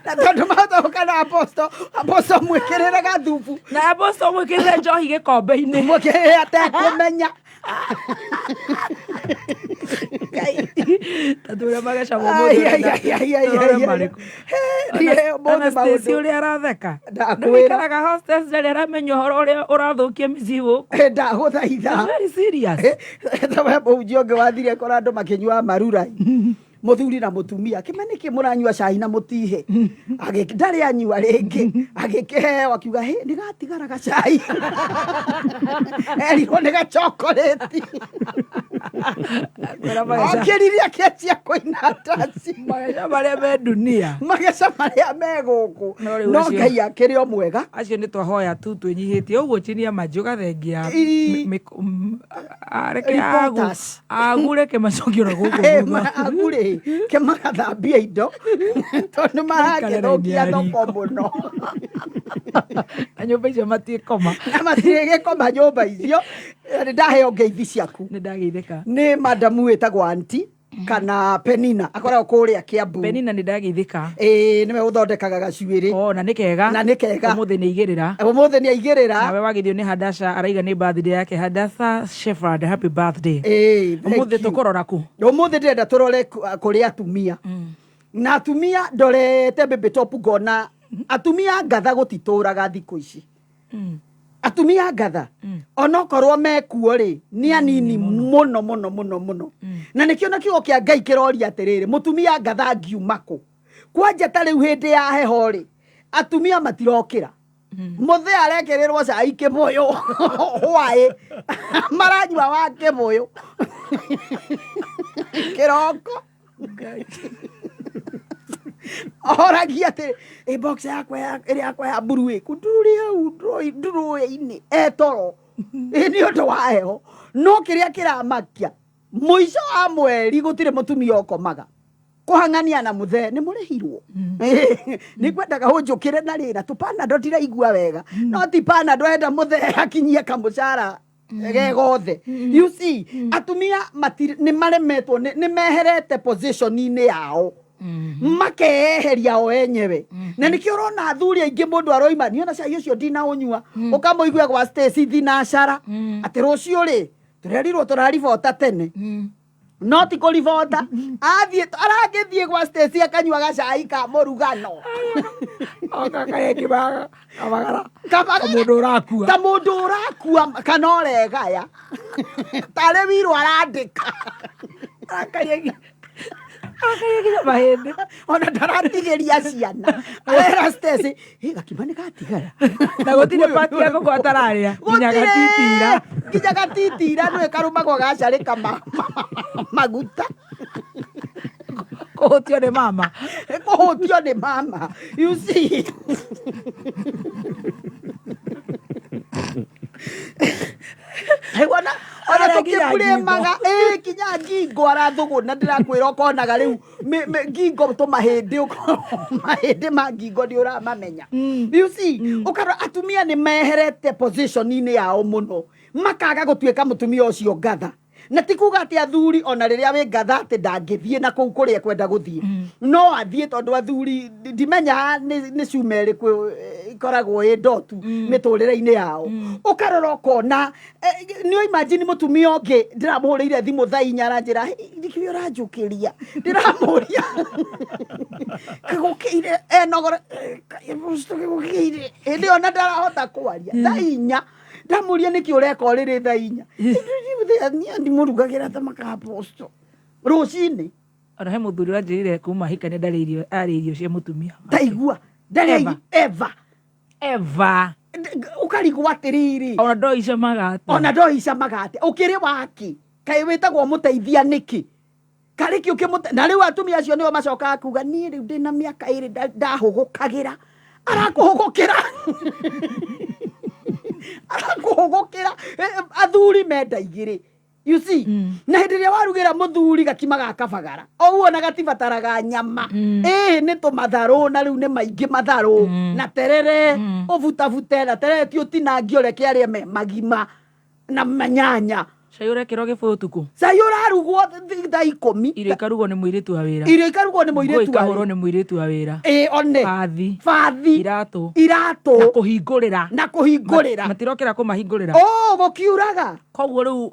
Na tondũ mahota gũka na apostle, apostle mwĩkĩrĩre gathubu. Na apostle mwĩkĩrĩre njohi gĩkombe-inĩ. Mwĩkĩrĩre atekũmenya. Ta tũrĩa mageca Ai, ai, ai, ai, ai, ai, ai. He, niĩ ũmũthĩ Anastasia maũndũ. ũrĩa aratheka. Ndakwĩra. Ndũikaraga hostess ndarĩ aramenya ũhoro ũrĩa ũrathũkia mĩciĩ gũkũ. Eh, ndagũthaitha. Very serious. Tawe mũhunjia ũngĩ wathire kora andũ makĩnyua marura mũthuri na mũtumia kĩme nĩkĩ mũranyua cai na mũtihe ndarĩ anyua rĩngĩ agĩkĩheo akiuga hĩ nĩ gatigara gacai erirwo nĩ gachokorĩti Kwĩra mageca. okĩrire akĩanjia kũina ndaci. Mageca marĩa me dunia. Mageca marĩa me gũkũ. No rĩu No acio- Ngai akĩrĩ o mwega. Acio nĩ twahoya tu twĩnyihĩtie ũguo chini ya maji ũgathengia Ii. reke agu Reporters. agu reke macokio na gũkũ Eh, thutha. agurĩ ke magathambia indo tondũ marakĩthũkia thoko mũno. Na nyũmba icio matiĩkoma. Na matirĩgĩkoma nyũmba icio. Nĩ ndaheo ngeithi ciaku. Nĩ ndageithĩka. Nĩ madamu wĩtagwo anti kana Penina akoragwo kũrĩa Kiambu. Penina nĩ ndageithĩka. Ĩĩ nĩwe ũthondekaga gacuĩrĩ. O na nĩ kega. Na nĩ kega. Ũmũthĩ nĩ igĩrĩra. Ũmũthĩ nĩ aigĩrĩra. Nawe wagithio nĩ Hadasha araiga nĩ birthday yake. Hadasha Shepherd happy birthday. Ĩĩ, thank Ũmũthĩ you. tũkũrora kũ? Ũmũthĩ ndĩrenda tũrore kũrĩ atumia. Na atumia ndorete Baby Top ngona atumia ngatha gũtitũraga thikũ ici. Atumia ngatha onokorwo mekuo rĩ nĩ anini mũno mũno mũno mũno. Na nĩkĩo na kiugo kĩa Ngai kĩroria atĩrĩrĩ, mũtumia ngatha angiuma kũ? Kwanja ta rĩu hĩndĩ ya heho rĩ, atumia matirokĩra. Mũthee arekĩrĩrwo cai kĩbũyũ hwaĩ maranyua wa kĩbũyũ kĩroko. Oragia atä ä box yakwa ä yakwa ya mburu ä kå ndurä hau ndurå-inä etoro ä nä å ndå wa heho no kä rä a kä ramakia mũico wa mweri gũtirĩ mũtumia ũkomaga kũhang'ania na mũthee nĩ mũrĩhirwo nĩ ngwendaga ũnjũkĩre na rĩra tũpanado ndiraigua wega no ti panado enda mũthee akinyie kamũcara ge gothe you see atumia nĩ maremetwo nĩ meherete position-inĩ yao makeyeheria o enyewe na nĩkĩo ũrona athuri aingĩ mũndũ aroima niona cai ũcio ndinaũnyua ũkamũigua gwa Stacy thinacara atĩ rũciũ rĩ tũrerirwo tũraribota tene no ti kũribota athiĩ aragĩthiĩ gwa Stacy akanyua gacai ka mũrugano Oka kayengi kabagara Kabagara. Mũndũ ũrakua. Ta mũndũ ũrakua kana ũregaya tarĩ wirũ arandĩka Arakaria nginya mahĩndĩ. Ona ndaratigĩria ciana arera Stacy "Ĩ, gakima nĩ gatigara." Na gũtirĩ pati ya ngũkũ atararĩa nginya Gũtirĩ. gatitira. Nginya gatitira nĩwe karũmagwo gacarĩka maguta. Kũhũtio nĩ mama. Kũhũtio nĩ mama, you see. Rĩu ona Arĩa nginya tũkĩmũrĩmaga ĩ kinya ngingo arathũgũna ndĩrakwĩra ũkonaga rĩu ngingo tũmahĩndĩ mahĩndĩ ma ngingo nĩ ũramamenya, you see. Ũkarora atumia nĩ meherete position-inĩ yao mũno makaga gũtuĩka mũtumia ũcio ngatha na ti kuga atĩ athuri ona rĩrĩa wĩ ngatha atĩ ndangĩthiĩ na kũu kũrĩa ekwenda gũthiĩ no athiĩ tondũ athuri ndimenya nĩ cuma ĩrĩkũ ĩkoragwo ĩ ndotu mĩtũrĩre-inĩ yao. Ũkarora ũkona nĩ imagine mũtumia ũngĩ ndĩramũhũrĩire thimũ thaa 4 aranjĩra nĩkĩo ũranjũkĩria ndĩramũria kĩgũkĩire enogora kĩgũkĩire hĩndĩ ĩyo na ndarahota kwaria thaa 4 ndamũria nĩkĩ ũreka ũrĩrĩ thaa 4 niĩ ndimũrugagĩra ta makaposto rũcinĩ. Ona he mũthuri ũranjĩrire kuma hikania ndarĩ irio arĩ irio cia mũtumia. Taigua ndarĩ Eva. Eva. Eva. Ũkarigwo atĩrĩrĩ ona ndoicamaga atĩa. Ona ndoicamaga atĩa ũkĩrĩ waki kaĩ wĩtagwo mũteithia nĩkĩ karĩ kĩ ũkĩmũte na rĩu atumia acio nĩo macokaga kuga niĩ rĩu ndĩna mĩaka 2 ndahũgũkagĩra arakũhũgũkĩra arakũhũgũkĩra athuri menda igĩrĩ, you see. Na hĩndĩ ĩrĩa warugĩra mũthuri gakima ga kabagara o ũguo na gatibataraga nyama ĩĩ nĩ tũmatharũ na rĩu nĩ maingĩ matharũ na terere ũbutabute na terere ti ũtinangie ũreke arĩe me magima na manyanya. Cai ũrekĩrwo gĩbũyũ ũtukũ. Cai ũrarugwo thaa 10. Irio ikarugwo nĩ mũirĩtu wa wĩra. Irio ikarugwo nĩ Nguo mũirĩtu wa ikahũrwo wĩra. nĩ mũirĩtu wa wĩra. Ĩĩ one bathi. Bathi. Iratũ. Iratũ. Na kũhingũrĩra. Na kũhingũrĩra. Matirokĩra kũmahingũrĩra. Oh, gũkiuraga. Koguo rĩu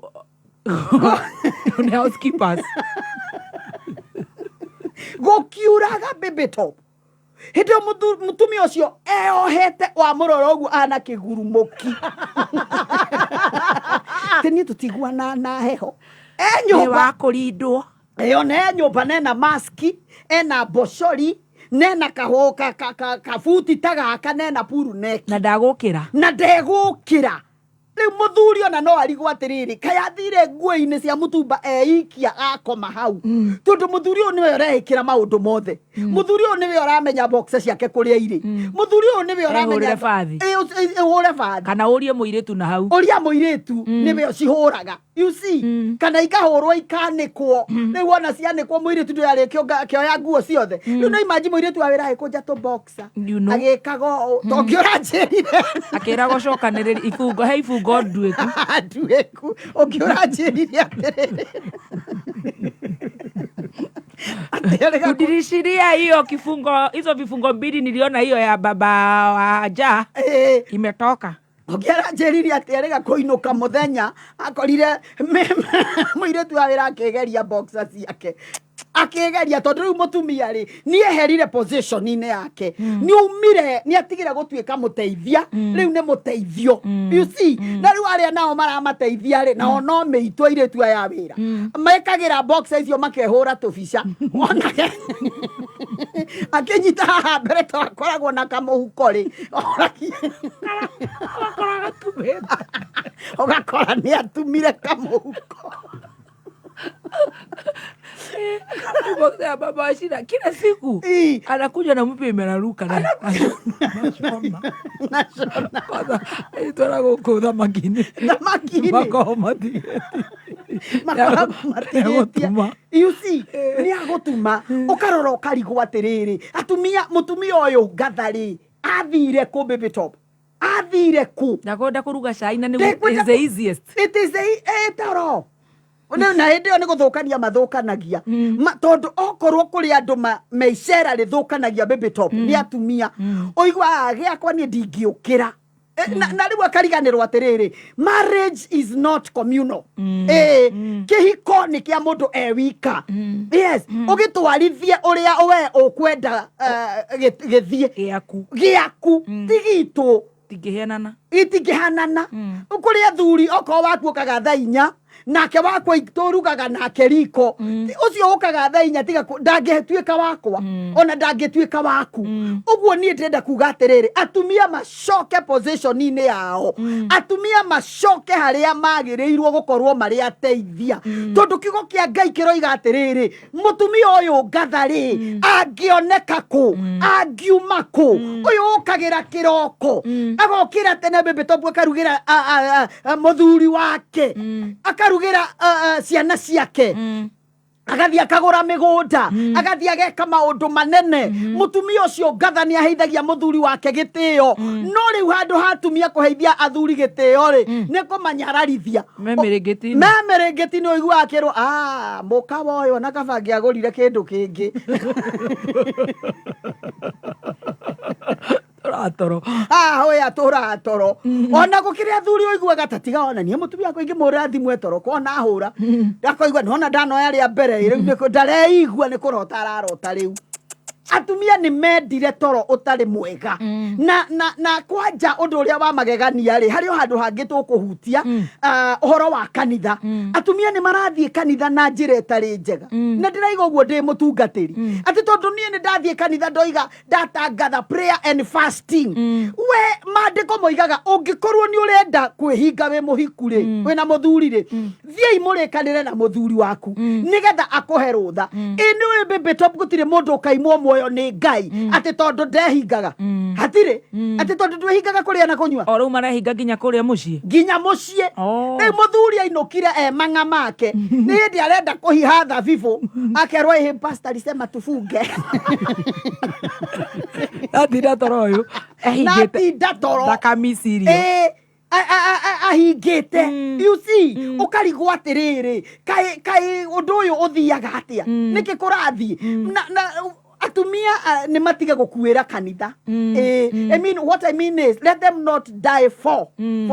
nĩ housekeepers. Gũkiuraga baby top hĩndĩ ĩyo mũtumia ũcio eohete wamũrora ũguo ana kĩgurumũki atĩ niĩ tũtiguana na heho e Nĩ nyũmba wa kũrindwo. Ĩyo ne nyũmba nena maski ena mbocori nena kahũ kabuti ta gaka nena puruneki na ndagũkĩra. Na ndegũkĩra rĩu mũthuri ona no arigwo atĩrĩrĩ kaĩ athire nguo-inĩ cia mũtumba eikia akoma hau tondũ mũthuri ũyũ nĩwe ũreĩkĩra maũndũ mothe mũthuri ũyũ nĩwe ũramenya boxer ciake kũrĩa irĩ mũthuri ũyũ nĩwe ũramenya Ehũrĩre bathi. Ĩhũre bathi. Kana ũrie mũirĩtu na hau. Ũria mũirĩtu nĩwe ũcihũraga, you see, kana ikahũrwo ikanĩkwo rĩu ona cianĩkwo mũirĩtu ndũyarĩ akĩoya nguo ciothe rĩu no imagine mũirĩtu wa wĩra agĩkũnja tũ boxer You know. agĩkaga ũũ tongĩ ũranjĩrire akĩragwo cokanĩrĩria ibungo he ibungo nduĩku. Nduĩku ũngĩ ũranjĩrire atĩrĩrĩ atĩrĩrĩ Udirishiria hiyo kifungo hizo vifungo mbili niliona hiyo ya baba wa ja imetoka. Ũngĩ aranjĩrire atĩ erĩga kũinũka mũthenya akorire mũirĩtu wa wĩra akĩgeria boxer ciake akĩgeria tondũ rĩu mũtumia rĩ nĩ eherire position-inĩ yake nĩ aumire nĩ atigire gũtuĩka mũteithia rĩu nĩ mũteithio, you see. Na rĩu arĩa nao maramateithia rĩ nao no mĩitũ airĩtu aya a wĩra mekagĩra boxer icio makehũra tũbica onake akĩnyita haha mbere to akoragwo na kamũhuko rĩ Agakorwo atumĩte. Ũgakora nĩ atumire kamũhuko. Boxer ya baba wa Shira kila siku anakuja na mpya imeraruka na nashona. Nashona. Kwanza itwara gũkũ thamaki-inĩ. Thamaki-inĩ. Makoragwo matigĩtie. Makoragwo matigĩtie. Nĩagũtuma. You see, nĩ agũtuma ũkarora ũkarigwo atĩrĩrĩ, atumia, mũtumia ũyũ ngatha rĩ, athire kũ? Baby Top athire kũ? Ndakwenda kũruga cai na nĩguo Ndekwenda is the easiest. It is the toro na hĩndĩ ĩyo nĩ gũthũkania mathũkanagia. Tondũ okorwo kũrĩ andũ me icera rĩthũkanagia, Baby Top, nĩ atumia. Ũiguaga gĩakwa niĩ ndingĩũkĩra. Na rĩu akariganĩrwo atĩrĩrĩ, marriage is not communal. Kĩhiko nĩ kĩa mũndũ e wika. Yes, ũgĩtwarithie ũrĩa we ũkwenda, gĩthiĩ gĩaku. Gĩaku, ti gitũ. Tingĩheanana. Itingĩhanana. Kũrĩ athuri, okorwo waku ũkaga thaa 4, nake wakwa tũrugaga nake riko. Ũcio ũkaga thaa 4, tiga ndangĩtuĩka wakwa, ona ndangĩtuĩka waku. Ũguo niĩ ndĩrenda kuga atĩrĩrĩ, atumia macoke position-inĩ yao, atumia macoke harĩa magĩrĩirwo gũkorwo marĩ ateithia, tondũ kiugo kĩa Ngai kĩroiga atĩrĩrĩ, mũtumia ũyũ ngatha rĩ, angĩoneka kũ? Angiuma kũ? Ũyũ ũkagĩra kĩroko, agokĩra tene, Baby Top, akarugĩra mũthuri wake, akarugĩra ciana ciake, agathiĩ akagũra mĩgũnda, agathiĩ ageka maũndũ manene. Mũtumia ũcio ngatha nĩ aheithagia mũthuri wake gĩtĩo. No rĩu handũ ha atumia kũheithia athuri gĩtĩo rĩ, nĩ kũmanyararithia. Me mĩrĩngĩti-inĩ. Me mĩrĩngĩti-inĩ, ũiguaga akĩrwo, "Ah, mũkawa ũyũ ona kaba angĩagũrire kĩndũ kĩngĩ." Tũratoro. Ah, ũyũ atũraga toro. Ona gũkĩrĩ athuri ũiguaga ta tiga ona niĩ mũtumia wakwa ingĩmũhũrĩra thimũ etoro kona ahũra, akoigua nĩwona ndanoya rĩa mbere rĩu ndareigua nĩ kũrota ararota. Rĩu atumia nĩ mendire toro ũtarĩ mwega. Na kwanja ũndũ ũrĩa wa magegania rĩ, harĩ o handũ hangĩ tũkũhutia, ũhoro wa kanitha. Atumia nĩ marathiĩ kanitha na njĩra ĩtarĩ njega, na ndĩraiga ũguo ndĩ mũtungatĩri, atĩ tondũ niĩ nĩ ndathiĩ kanitha ndoiga ndatangatha prayer and fasting. We maandĩko moigaga ũngĩkorwo nĩ ũrenda kwĩhinga wĩ mũhiku rĩ, wĩna mũthuri rĩ, thiĩi mũrĩkanĩre na mũthuri waku nĩgetha akũhe rũtha. Ĩ nĩ ũĩ, Baby Top, gũtirĩ mũndũ ũkaimwo muoyo nĩ Ngai atĩ tondũ ndehingaga. Hatirĩ atĩ tondũ ndwĩhingaga kũrĩa na kũnyua. O rĩu marehinga nginya kũrĩa mũciĩ. Nginya mũciĩ. Oh. Rĩu mũthuri ainũkire e mang'a make, nĩ hĩndĩ arenda kũhiha thabibũ, akerwo, "Ĩhĩ, pastor alisema tufunge." Atinda toro ũyũ ehingĩte. Natinda toro. Ndakamicirio. Ĩĩ, ahingĩte. You see, ũkarigwo atĩrĩrĩ, kaĩ ũndũ ũyũ ũthiaga atĩa? Nĩkĩ kũrathiĩ na atumia nĩ matige gũkuĩra kanitha? I mean, what I mean is, let them not die for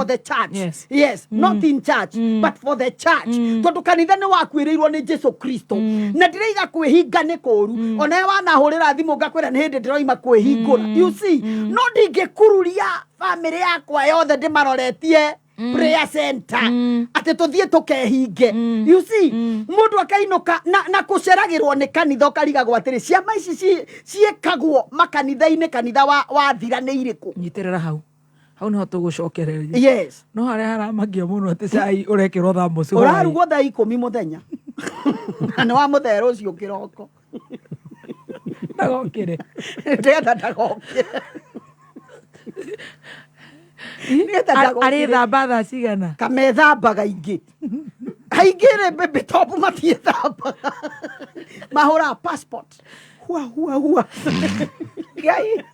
the church. Yes, not in church, but for the church, tondũ kanitha nĩ wakuĩrĩirwo nĩ Jesu Kristo. Na ndĩraiga kwĩhinga nĩ kũũru. Onawe wanahũrĩra thimũ ngakwĩra nĩ hĩndĩ ndĩroima kwĩhingũra, you see. No ndingĩkururia bamĩrĩ yakwa yothe ndĩmaroretie prayer center atĩ tũthiĩ tũkehinge. You see, mũndũ akainũka na kũceragĩrwo nĩ kanitha, ũkarigagwo atĩrĩ, ciama ici ciĩkagwo makanitha-inĩ, kanitha wathira nĩ irĩkũ? Nyitĩrĩra hau, hau niho tũgũcokereria. No harĩa haramakia mũno atĩ cai ũrekĩrwo thamuci hwaĩ. Ũrarugwo thaa 10 mũthenya na nĩ wa mũthee rũciũ kĩroko. Ndagokĩre. Nĩgetha ndagokĩre. Nĩgetha ndagokĩre. Arĩthamba thaa cigana? Kamethambaga ingĩ aingĩ rĩ, Baby Top, matiĩthambaga, mahũraga passport hua hua hua. Ngai.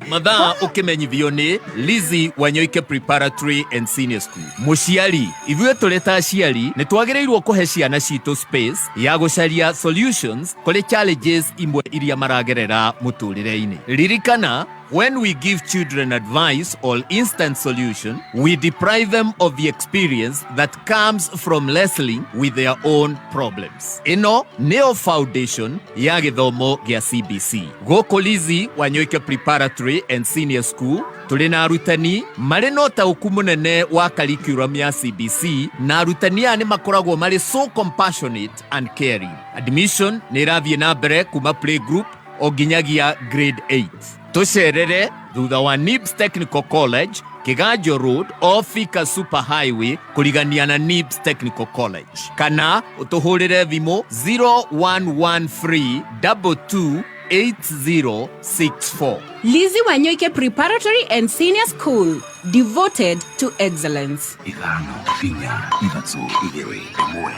Mathaa ũkĩmenyithio nĩ Lizzy Wanyoike Preparatory and Senior School. Mũciari, ithuĩ tũrĩ ta aciari nĩ twagĩrĩirwo kũhe ciana citũ space ya gũcaria solutions kũrĩ challenges imwe iria maragerera mũtũrĩre-inĩ. Ririkana, when we give children advice or instant solution, we deprive them of the experience that comes from wrestling with their own problems. Ĩno nĩyo foundation ya gĩthomo gĩa CBC. Gũkũ Lizzy Wanyoike Preparatory and Senior School tũrĩ na arutani marĩ na ũtaũku mũnene wa curriculum ya CBC, na arutani aya nĩ makoragwo marĩ so compassionate and caring. Admission nĩ ĩrathiĩ na mbere kuma playgroup o nginyagia grade 8. Tũcerere thutha wa NIBS Technical College. Kiganjo Road off Thika Super Highway kũrigania na NIBS Technical College kana ũtũhũrĩre thimũ 0113 22 8064. Lizzie Wanyoike Preparatory and Senior School, devoted to excellence. Ithano, inya, ithatũ, igĩrĩ, ĩmwe.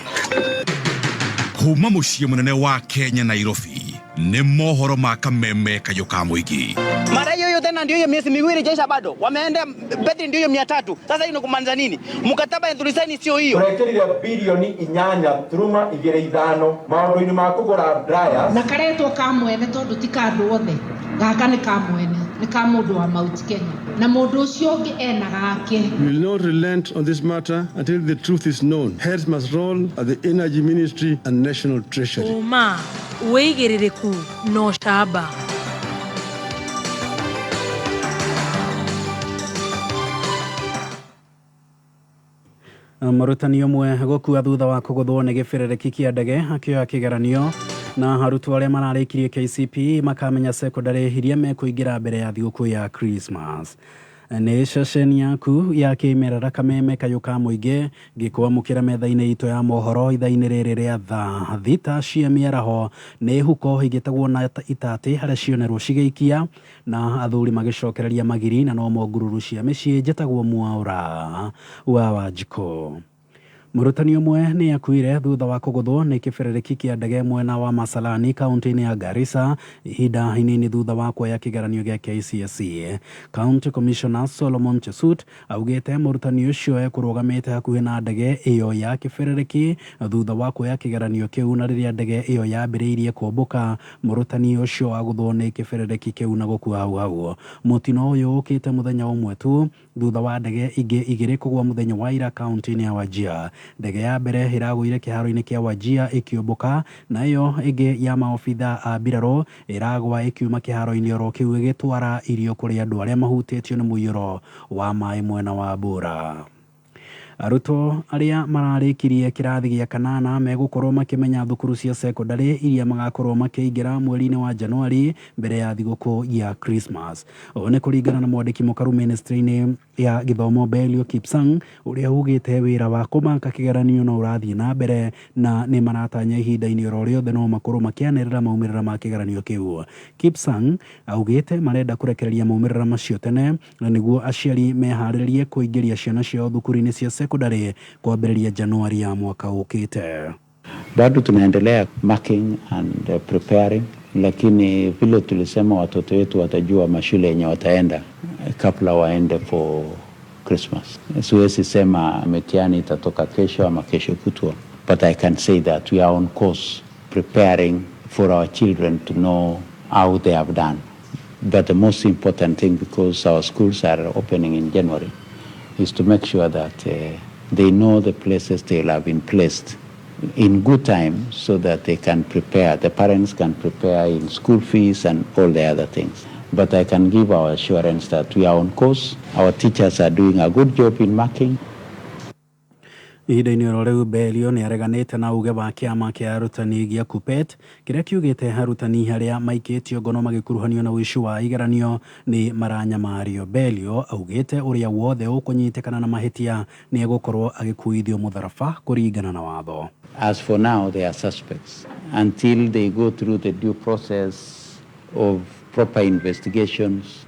Kuma mũciĩ mũnene wa Kenya, Nairobi, nĩ mohoro ma Kameme kayũ ka mũingĩ. Mara hiyo hiyo tena ndio hiyo miezi miwili ijaisha bado. Wameenda betri ndio hiyo 300. Sasa hiyo ni kumaanisha nini? Mkataba ya tulisaini sio hiyo. Tũrekĩrire 8.25 bilioni maũndũ-inĩ ma kũgũra dryers. Na karetwo ka mwene tondu ti ka andũ othe. Gaka nĩ ka mwene, nĩ ka mũndũ wa Mount Kenya na mũndũ ũcio ũngĩ ena gake. We will not relent on this matter until the truth is known. Heads must roll at the Energy Ministry and National Treasury. Ũma, wĩigĩrĩrĩku na ũcamba. Mũrutani ũmwe gũkua thutha wa kũgũthwo nĩ gĩbĩrĩrĩki kĩa ndege akĩoya kĩgeranio, na arutwo arĩa mararĩkirie KCPE makamenya cekondarĩ iria mekũingĩra mbere ya thigũkũ ya Christmas. Nĩ ceceni yaku ya kĩmerera Kameme kayũ ka mũingĩ, ngĩkwamũkĩra metha-inĩ itũ ya mohoro ithaa-inĩ rĩrĩ rĩa thaa 6 cia mĩaraho. Nĩ huko igĩtagwo na itatĩ harĩa cionerwo cigĩikia, na athuri magĩcokereria magiri, na nomo ngururu cia mĩciĩ. Njĩtagwo Mwaũra wa Wanjikũ. Mũrutani ũmwe nĩ akuire thutha wa kũgũthwo nĩ kĩbĩrĩrĩki kĩa ndege mwena wa Masalani, kaunti-inĩ ya Garissa, ihinda inini thutha wa kuoya kĩgeranio gĩa KCSE. County Commissioner Solomon Chesut augĩte mũrutani ũcio ekũrũgamĩte hakuhĩ na ndege ĩyo ya kĩbĩrĩrĩki thutha wa kuoya kĩgeranio kĩu, na rĩrĩa ndege ĩyo yambĩrĩirie kũmbũka, mũrutani ũcio agũthwo nĩ kĩbĩrĩrĩki kĩu na gũkua hau hau. Mũtino ũyũ ũkĩte mũthenya ũmwe tu thutha wa ndege ingĩ igĩrĩ kũgwa mũthenya wa ira kaunti-inĩ ya Wajir. Ndege ya mbere ĩragũire kĩharo-inĩ kĩa Wajir ĩkĩũmbũka, na ĩyo ĩngĩ ya maobitha a mbirarũ ĩragwa ĩkiuma kĩharo-inĩ oro kĩu ĩgĩtwara irio kũrĩ andũ arĩa mahutĩtio nĩ mũiyũro wa maĩ mwena wa Bura. Arutwo arĩa mararĩkirie kĩrathi gĩa kanana megũkorwo makĩmenya thukuru cia cekondarĩ iria magakorwo makĩingĩra mweri-inĩ wa Januari mbere ya thigũkũ ya Christmas. Ũũ nĩ kũringana na mwandĩki mũkaru ministry-inĩ ya gĩthomo Belio Kipsang, ũrĩa ugĩte wĩra wa kũmaka kĩgeranio no ũrathiĩ na mbere, na nĩ maratanya ihinda-inĩ oro rĩothe no makorwo makĩanĩrĩra maumĩrĩra ma kĩgeranio kĩu. Kipsang augĩte marenda kũrekereria maumĩrĩra macio tene na nĩguo aciari meharĩrie kũingĩria ciana ciao thukuru-inĩ cia cekondarĩ kwambĩrĩria Januari ya mwaka ũkĩte. Bado tunaendelea marking and preparing, lakini vile tulisema watoto wetu watajua mashule yenye wataenda kabla waende for Christmas. Siwezi sema mitihani itatoka kesho ama kesho kutwa, but I can say that we are on course preparing for our children to know how they have done. But the most important thing, because our schools are opening in January, is to make sure that they know the places they'll have been placed in good time so that they can prepare, the parents can prepare in school fees and all the other things. But I can give our assurance that we are on course. Our teachers are doing a good job in marking. Ihinda-inĩ oro rĩu, Belio nĩ areganĩte na uge wa kĩama kĩa arutani gĩa KUPPET kĩrĩa kiugĩte arutani arĩa maikĩtio ngono magĩkuruhanio na ũici wa igeranio nĩ maranyamario. Belio augĩte ũrĩa wothe ũkũnyitĩkana na mahĩtia nĩ egũkorwo agĩkuithio mũtharaba kũringana na watho. As for now, they are suspects until they go through the due process of proper investigations,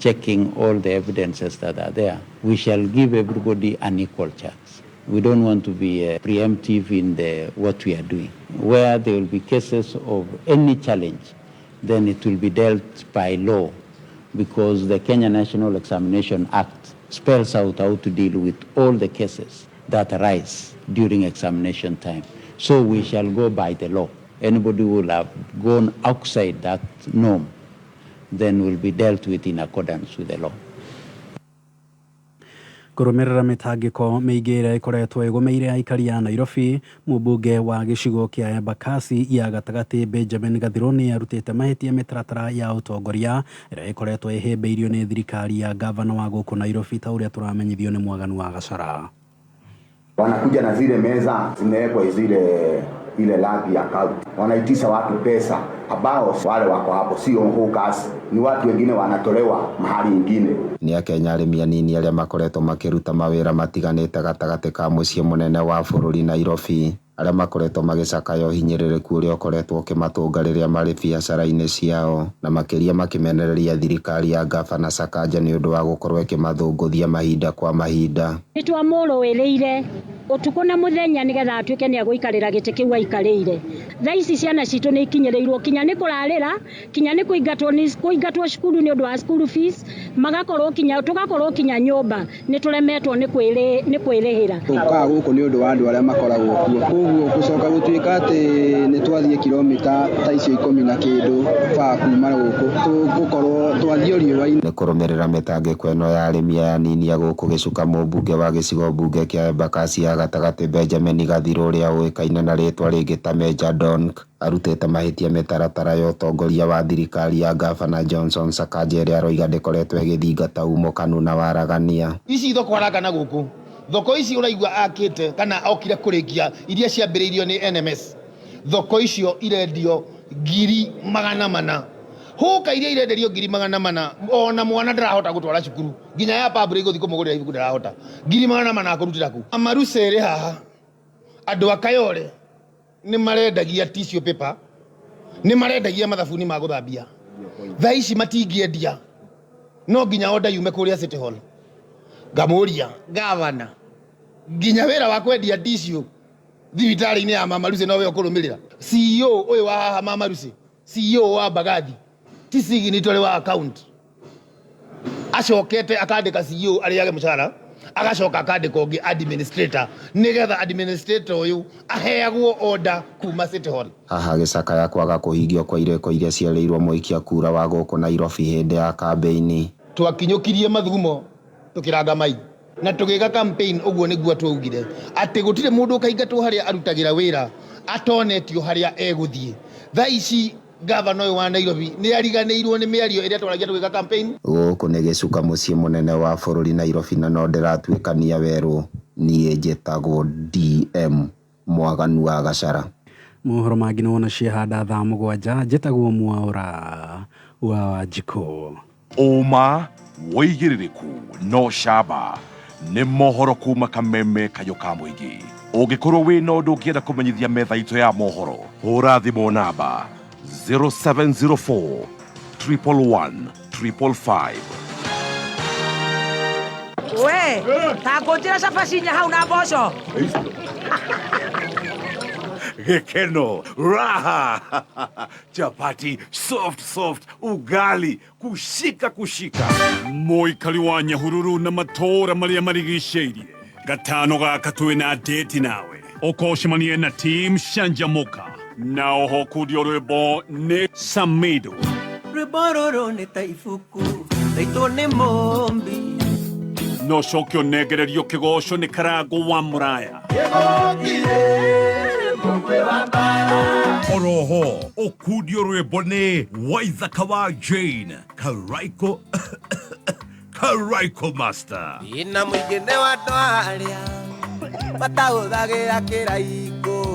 checking all the evidences that are there. We shall give everybody an equal chance. We don't want to be preemptive in what we are doing. Where there will be cases of any challenge, then it will be dealt by law, because the Kenya National Examination Act spells out how to deal with all the cases that arise during examination time. So we shall go by the law. Anybody who will have gone outside that norm then will be dealt with in accordance with the law. Kũrũmĩrĩra mĩtangĩko mĩingĩ ĩrĩa ĩkoretwo ĩgũmĩire aikari a Nairobi, mũmbunge wa gĩcigo kĩa Embakasi ya gatagatĩ Benjamin Gathiro nĩ arutĩte mahĩtia mĩtaratara ya ũtongoria ĩrĩa ĩkoretwo ĩhĩmbĩirio nĩ thirikari ya gavana wa gũkũ Nairobi, ta ũrĩa tũramenyithio nĩ Mwaganu wa Gacara. Wanakuja na zile meza zimewekwa zile ile rangi ya kaunti, wanaitisha watu pesa. ambao wale wako hapo sio hawkers, ni watu wengine wanatolewa mahali ingine. Nĩ akenya arĩmi anini arĩa makoretwo makĩruta mawĩra matiganĩte gatagatĩ ka mũciĩ mũnene wa bũrũri Nairobi arĩa makoretwo magĩcakaya ũhinyĩrĩrĩku ũrĩa ũkoretwo ũkĩmatũnga rĩrĩa marĩ biacara-inĩ ciao na makĩria makĩmenereria thirikari ya ngabana Sakaja nĩ ũndũ wa gũkorwo ĩkĩmathũngũthia mahinda kwa mahinda. Nĩ twamũrũĩrĩire ũtukũ na mũthenya nĩgetha atuĩke nĩ agũikarĩra gĩtĩ kĩu aikarĩire. Thaa ici ciana citũ nĩ ikinyĩrĩirwo kinya nĩ kũrarĩra, kinya nĩ kũingatwo nĩ kũingatwo cukuru nĩ ũndũ wa school fees, magakorwo kinya tũgakorwo kinya nyũmba nĩ tũremetwo nĩ kwĩrĩ nĩ kwĩrĩhĩra. Tũkaga gũkũ nĩ ũndũ wa andũ arĩa makoragwo kuo, koguo gũcoka gũtuĩka atĩ nĩ twathiĩ kilomita ta icio ikũmi na kĩndũ baa kuma gũkũ, tũgũkorwo twathiĩ riũa-inĩ. Nĩ kũrũmĩrĩra mĩtangĩko ĩno ya arĩmi aya anini a gũkũ gĩcuka mũmbunge wa gĩcigo mbunge kĩa Embakasi ya gatagatĩ Benjamin Gathirũ ũrĩa ũĩkaine na rĩtwa rĩngĩ ta Major Donk arutĩte mahĩtia mĩtaratara ya ũtongoria wa thirikari ya ngabana Johnson Sakaja ĩrĩa aroiga ndĩkoretwo ĩgĩthingata umũkanu na waragania. Ici thoko araka na gũkũ thoko ici ũraigua akĩte kana okire kũrĩkia iria ciambĩrĩirio nĩ NMS, thoko icio irendio 400,000. Hũka iria irenderio 400,000, ona mwana ndarahota gũtwara cukuru, nginya ya public gũthiĩ kũmũgũrĩra ibuku ndarahota. 400,000 akũrutĩra kũ? Amaruca ĩrĩ haha, andũ a Kayole nĩ marendagia tissue paper, nĩ marendagia mathabuni ma gũthambia. Thaa ici matingĩendia, no nginya order yume kũrĩa City Hall. Ngamũria gavana, nginya wĩra wa kwendia tissue thibitarĩ-inĩ ya Mama Lucy nowe ũkũrũmĩrĩra? CEO ũyũ wa haha Mama Lucy, CEO wa Mbagathi ti signatory wa account, acokete akandĩka CEO arĩage mũcara, agacoka akandĩka ũngĩ administrator, nĩgetha administrator ũyũ aheagwo order kuma City Hall. Haha agĩcakaya kwaga kũhingio kwa irĩko iria cierĩirwo mũikia kura wa gũkũ Nairobi hĩndĩ ya kambĩini. Twakinyũkirie mathugumo tũkĩranga mai na tũgĩka campaign, ũguo nĩguo twaugire atĩ gũtirĩ mũndũ ũkaingatwo harĩa arutagĩra wĩra atonetio harĩa egũthiĩ. Thaa ici gavana ũyũ wa Nairobi nĩ ariganĩirwo nĩ mĩario ĩrĩa twaragia tũgĩka campaign. Gũkũ nĩ gĩcuka mũciĩ mũnene wa bũrũri Nairobi na no ndĩratuĩkania werũ. Niĩ njĩtagwo DM Mwaganu wa Gacara. Mohoro mangĩ nĩ wona ciahanda thaa 7. Njĩtagwo Mwaũra wa Wanjikũ. Ũma, wĩigĩrĩrĩku no camba nĩ mohoro kuma Kameme Kayũ ka Mũingĩ. Ũngĩkorwo wĩna ũndũ ũngĩenda kũmenyithia metha itũ ya mohoro, hũra thimũ namba 0704 111 555. We ta ngũnjĩra cabaci inya hau na mboco. Gĩkeno, raha, chapati soft soft, ugali kushika kushika. Mũikari wa Nyahururu na matũũra marĩa marigicĩirie, gatano gaka twĩna date nawe ũkocemanie na team Canjamuka na oho kundio rwĩmbo nĩ Samido. Rwĩmbo rũrũ nĩ ta ibuku raitwo nĩ mũmbi. No coke ũnengererio kĩgoco nĩ Karango wa Mũraya. Oroho ũkundio rwĩmbo nĩ Waithaka wa Jane Karaiko, Karaiko Master. Ina mũingĩ nĩ wa andũ arĩa matahũthagĩra kĩraikũ.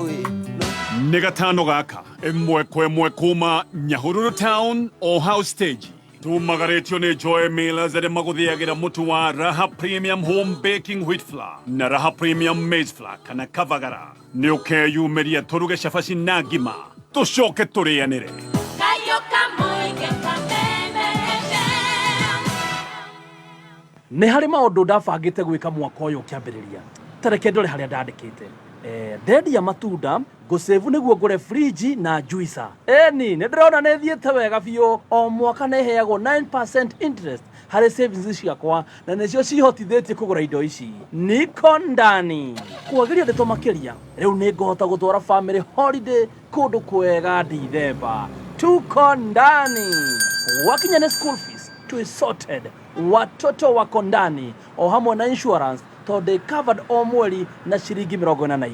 Nĩ gatano gaka 1 kwa 1 kuma Nyahururu town o house stage, tumagarĩtio nĩ Joy Millers arĩa magũthĩagĩra mũtu wa Raha Premium Home Baking Wheat Flour na Raha Premium Maize Flour kana Kavagara. Nĩ ũkeyumĩria tũruge cabaci na ngima tũcoke tũrĩanĩre. Kayo Kamũingĩ, Kameme FM. Nĩ harĩ maũndũ ndabangĩte gwĩka mwaka ũyũ ũkĩambĩrĩria. Tareke ndore harĩa ndandĩkĩte. Ndendia matunda ngũsave nĩguo ngũre friji na juicer. Eni nĩ ndĩrona nĩ thiĩte wega biũ. O mwaka nĩ heagwo 9% interest harĩ savings ciakwa na nĩcio cihotithĩtie kũgũra indo ici. Niko ndani kwagĩria ndeto makĩria. Rĩu nĩ ngũhota gũtwara family holiday kũndũ kwega Dithemba. Tuko ndani. Wakinya nĩ school fees twĩ sorted, watoto wako ndani, o hamwe na insurance tondũ covered o mweri na ciringi 42.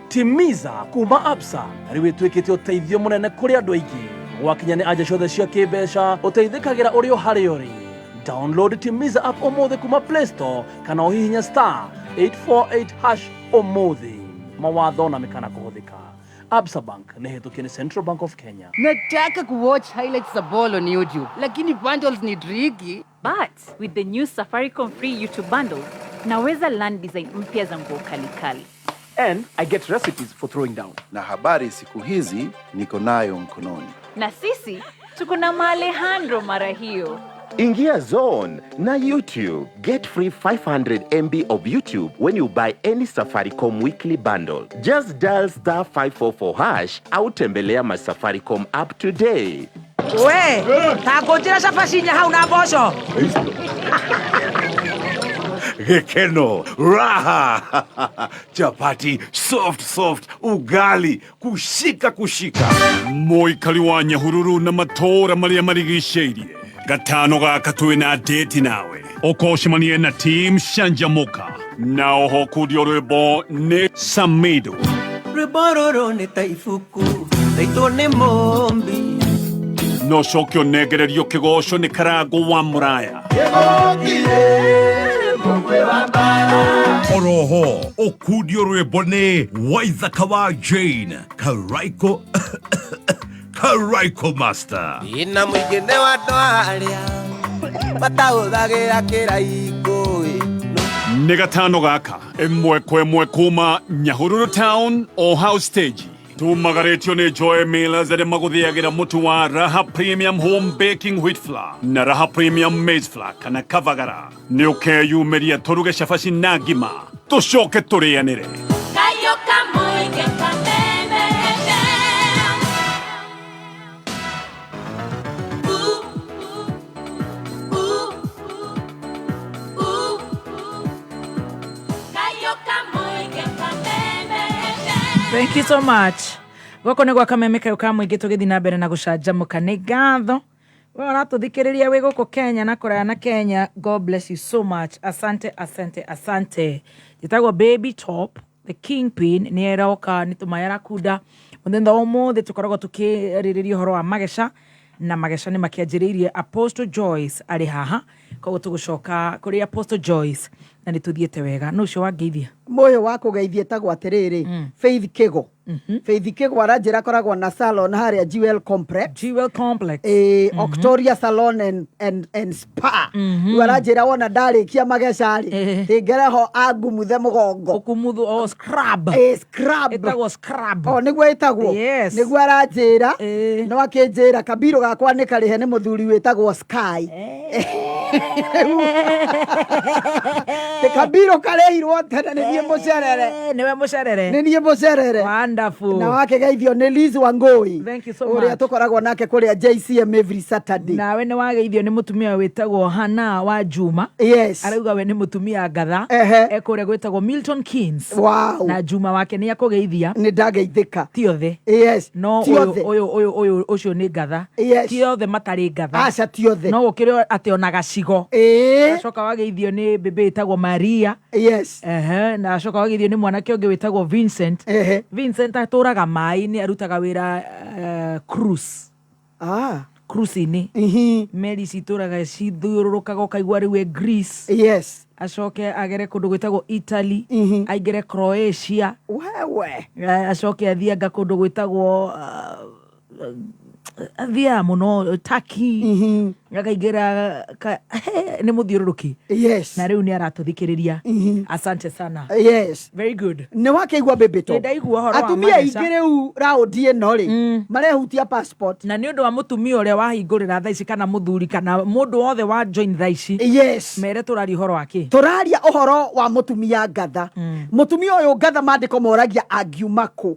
Timiza kuma Absa rĩu ĩtuĩkĩte ũteithio mũnene kũrĩ andũ aingĩ. Gwakinya nĩ anja ciothe cia kĩmbeca, ũteithĩkagĩra ũrĩ o harĩa ũrĩ. Download Timiza app ũmũthĩ kuma Play Store kana ũhihinye *848# ũmũthĩ. Mawatho na mĩkana kũhũthĩka. Absa Bank nĩ hĩtũkie nĩ Central Bank of Kenya. Nataka kuwatch highlights za ball on YouTube, lakini bundles ni tricky. But with the new Safaricom free YouTube bundles, naweza learn design mpya za nguo kali kali. And I get recipes for throwing down. Na habari siku hizi niko nayo mkononi. Na sisi tuko na Maalejandro mara hiyo. Ingia Zone na YouTube. Get free 500 MB of YouTube when you buy any Safaricom weekly bundle. Just dial star 544 hash au tembelea my Safaricom app today. We, ta ngũnjĩra cabaci inya hau na mboco. Gĩkeno, raha, chapati soft soft, ugali kushika kushika. Mũikari wa Nyahururu na matũũra marĩa marigicĩirie gatano gaka twĩ na date nawe ũkocemanie na team Canjamũka na oho kundio rwĩmbo nĩ Samido. Rwĩmbo rũrũ nĩ ta ibuku raitwo nĩ mũmbi. No coke ũnengererio kĩgoco nĩ Karango wa Mũraya. Oroho ũkundio rwĩmbo nĩ Waithaka wa Jane Karaiko Karaiko Master. Ina mũingĩ nĩ wa andũ arĩa matahũthagĩra kĩraikũ. Nĩ gatano gaka ĩmwe kwa ĩmwe kuma Nyahururu town o house stage tumagarĩtio nĩ Joy Millers arĩa magũthĩagĩra mũtu wa Raha Premium Home Baking Wheat Flour na Raha Premium Maize Flour kana Kavagara. Nĩ ũkeyumĩria tũruge cabaci na ngima tũcoke tũrĩanĩre. Kayo Kamuinge Kameme FM. Ooh, ooh, ooh. Kayo Kamuinge Kameme FM. Thank you so much. Gũkũ nĩ gwa kameme kayũ ka mũingĩ tũgĩthiĩ na mbere na gũcanjamũka. Nĩ ngatho we ũratũthikĩrĩria wĩ gũkũ Kenya na kũraya na Kenya. God bless you so much. Asante, asante, asante. Njĩtagwo Baby Top the Kingpin, nĩ eroka nĩ tũmaĩ arakunda. Mũthenya wa ũmũthĩ tũkoragwo tũkĩarĩrĩria ũhoro wa mageca, na mageca nĩ makĩanjĩrĩirie. Apostle Joyce arĩ haha, koguo tũgũcoka kũrĩ Apostle Joyce na nĩ tũthiĩte wega. Nũ ũcio wangeithia? Mũyũ wa kũgeithia etagwo atĩrĩrĩ, Faith Kĩgo. Faith Kĩgo aranjĩra akoragwo na salon harĩa Jewel Complex. Jewel Complex. Ĩĩ, Octoria Salon and Spa. Rĩu aranjĩra wona ndarĩkia mageca rĩ, tingere ho angumuthe mũgongo. Ũkumuthu, oh, scrub. Ĩĩ, scrub. Ĩtagwo scrub. O nĩguo ĩtagwo. Yes. Nĩguo aranjĩra. No akĩnjĩra kabirũ gakwa nĩ karĩhe nĩ mũthuri wĩtagwo Sky. Nĩ kabirũ karĩhirwo tene nĩ niĩ mũcerere. Nĩwe mũcerere. Nĩ niĩ mũcerere. Wonderful. Na wakĩgeithio nĩ Liz Wangũi. Thank you so Ũrĩa much. tũkoragwo nake kũrĩa JCM every Saturday. Nawe nĩ wageithio nĩ mũtumia wĩtagwo Hana wa Juma. Yes. Arauga we nĩ mũtumia ngatha. Ehe. Ekũrĩa gwĩtagwo Milton Keynes. Wow. Na Juma wake nĩ akũgeithia. Nĩ ndageithĩka. Ti othe. Yes. No Ti ũyũ othe. ũyũ ũyũ ũyũ ũcio nĩ ngatha. Yes. Ti othe matarĩ ngatha. Aca ti othe. No gũkĩrĩ atĩ ona gacigo. Ĩĩ. Acoka wageithio nĩ bĩbĩ ĩtagwo Maria. Yes. Ehe, na acoka wageithio nĩ mwanake ũngĩ wĩtagwo Vincent. Ehe. Vincent atũraga maĩ-inĩ, arutaga wĩra cruise. Ah. Cruise-inĩ. Meri citũraga cithiũrũrũkaga ũkaigua rĩu e Greece. Yes. Acoke agere kũndũ gwĩtagwo Italy. Aingĩre Croatia. Wewe. Acoke athiĩ anga kũndũ gwĩtagwo athiaga mũno Turkey. Akaingĩra nĩ mũthiũrũrũki. Yes. Na rĩu nĩ aratũthikĩrĩria. Asante sana. Yes. Very good. Nĩ wakĩigua Baby Top. Nĩ ndaigua ũhoro wa Atumia mageca. aingĩ rĩu raũndi ĩno rĩ marehutia passport. Na nĩ ũndũ wa mũtumia ũrĩa wahingũrĩra thaa ici kana mũthuri kana mũndũ wothe wa join thaa ici. Yes. Mere tũraria ũhoro wa kĩ? Tũraria ũhoro wa mũtumia ngatha. Mũtumia ũyũ ngatha maandĩko moragia angiuma kũ.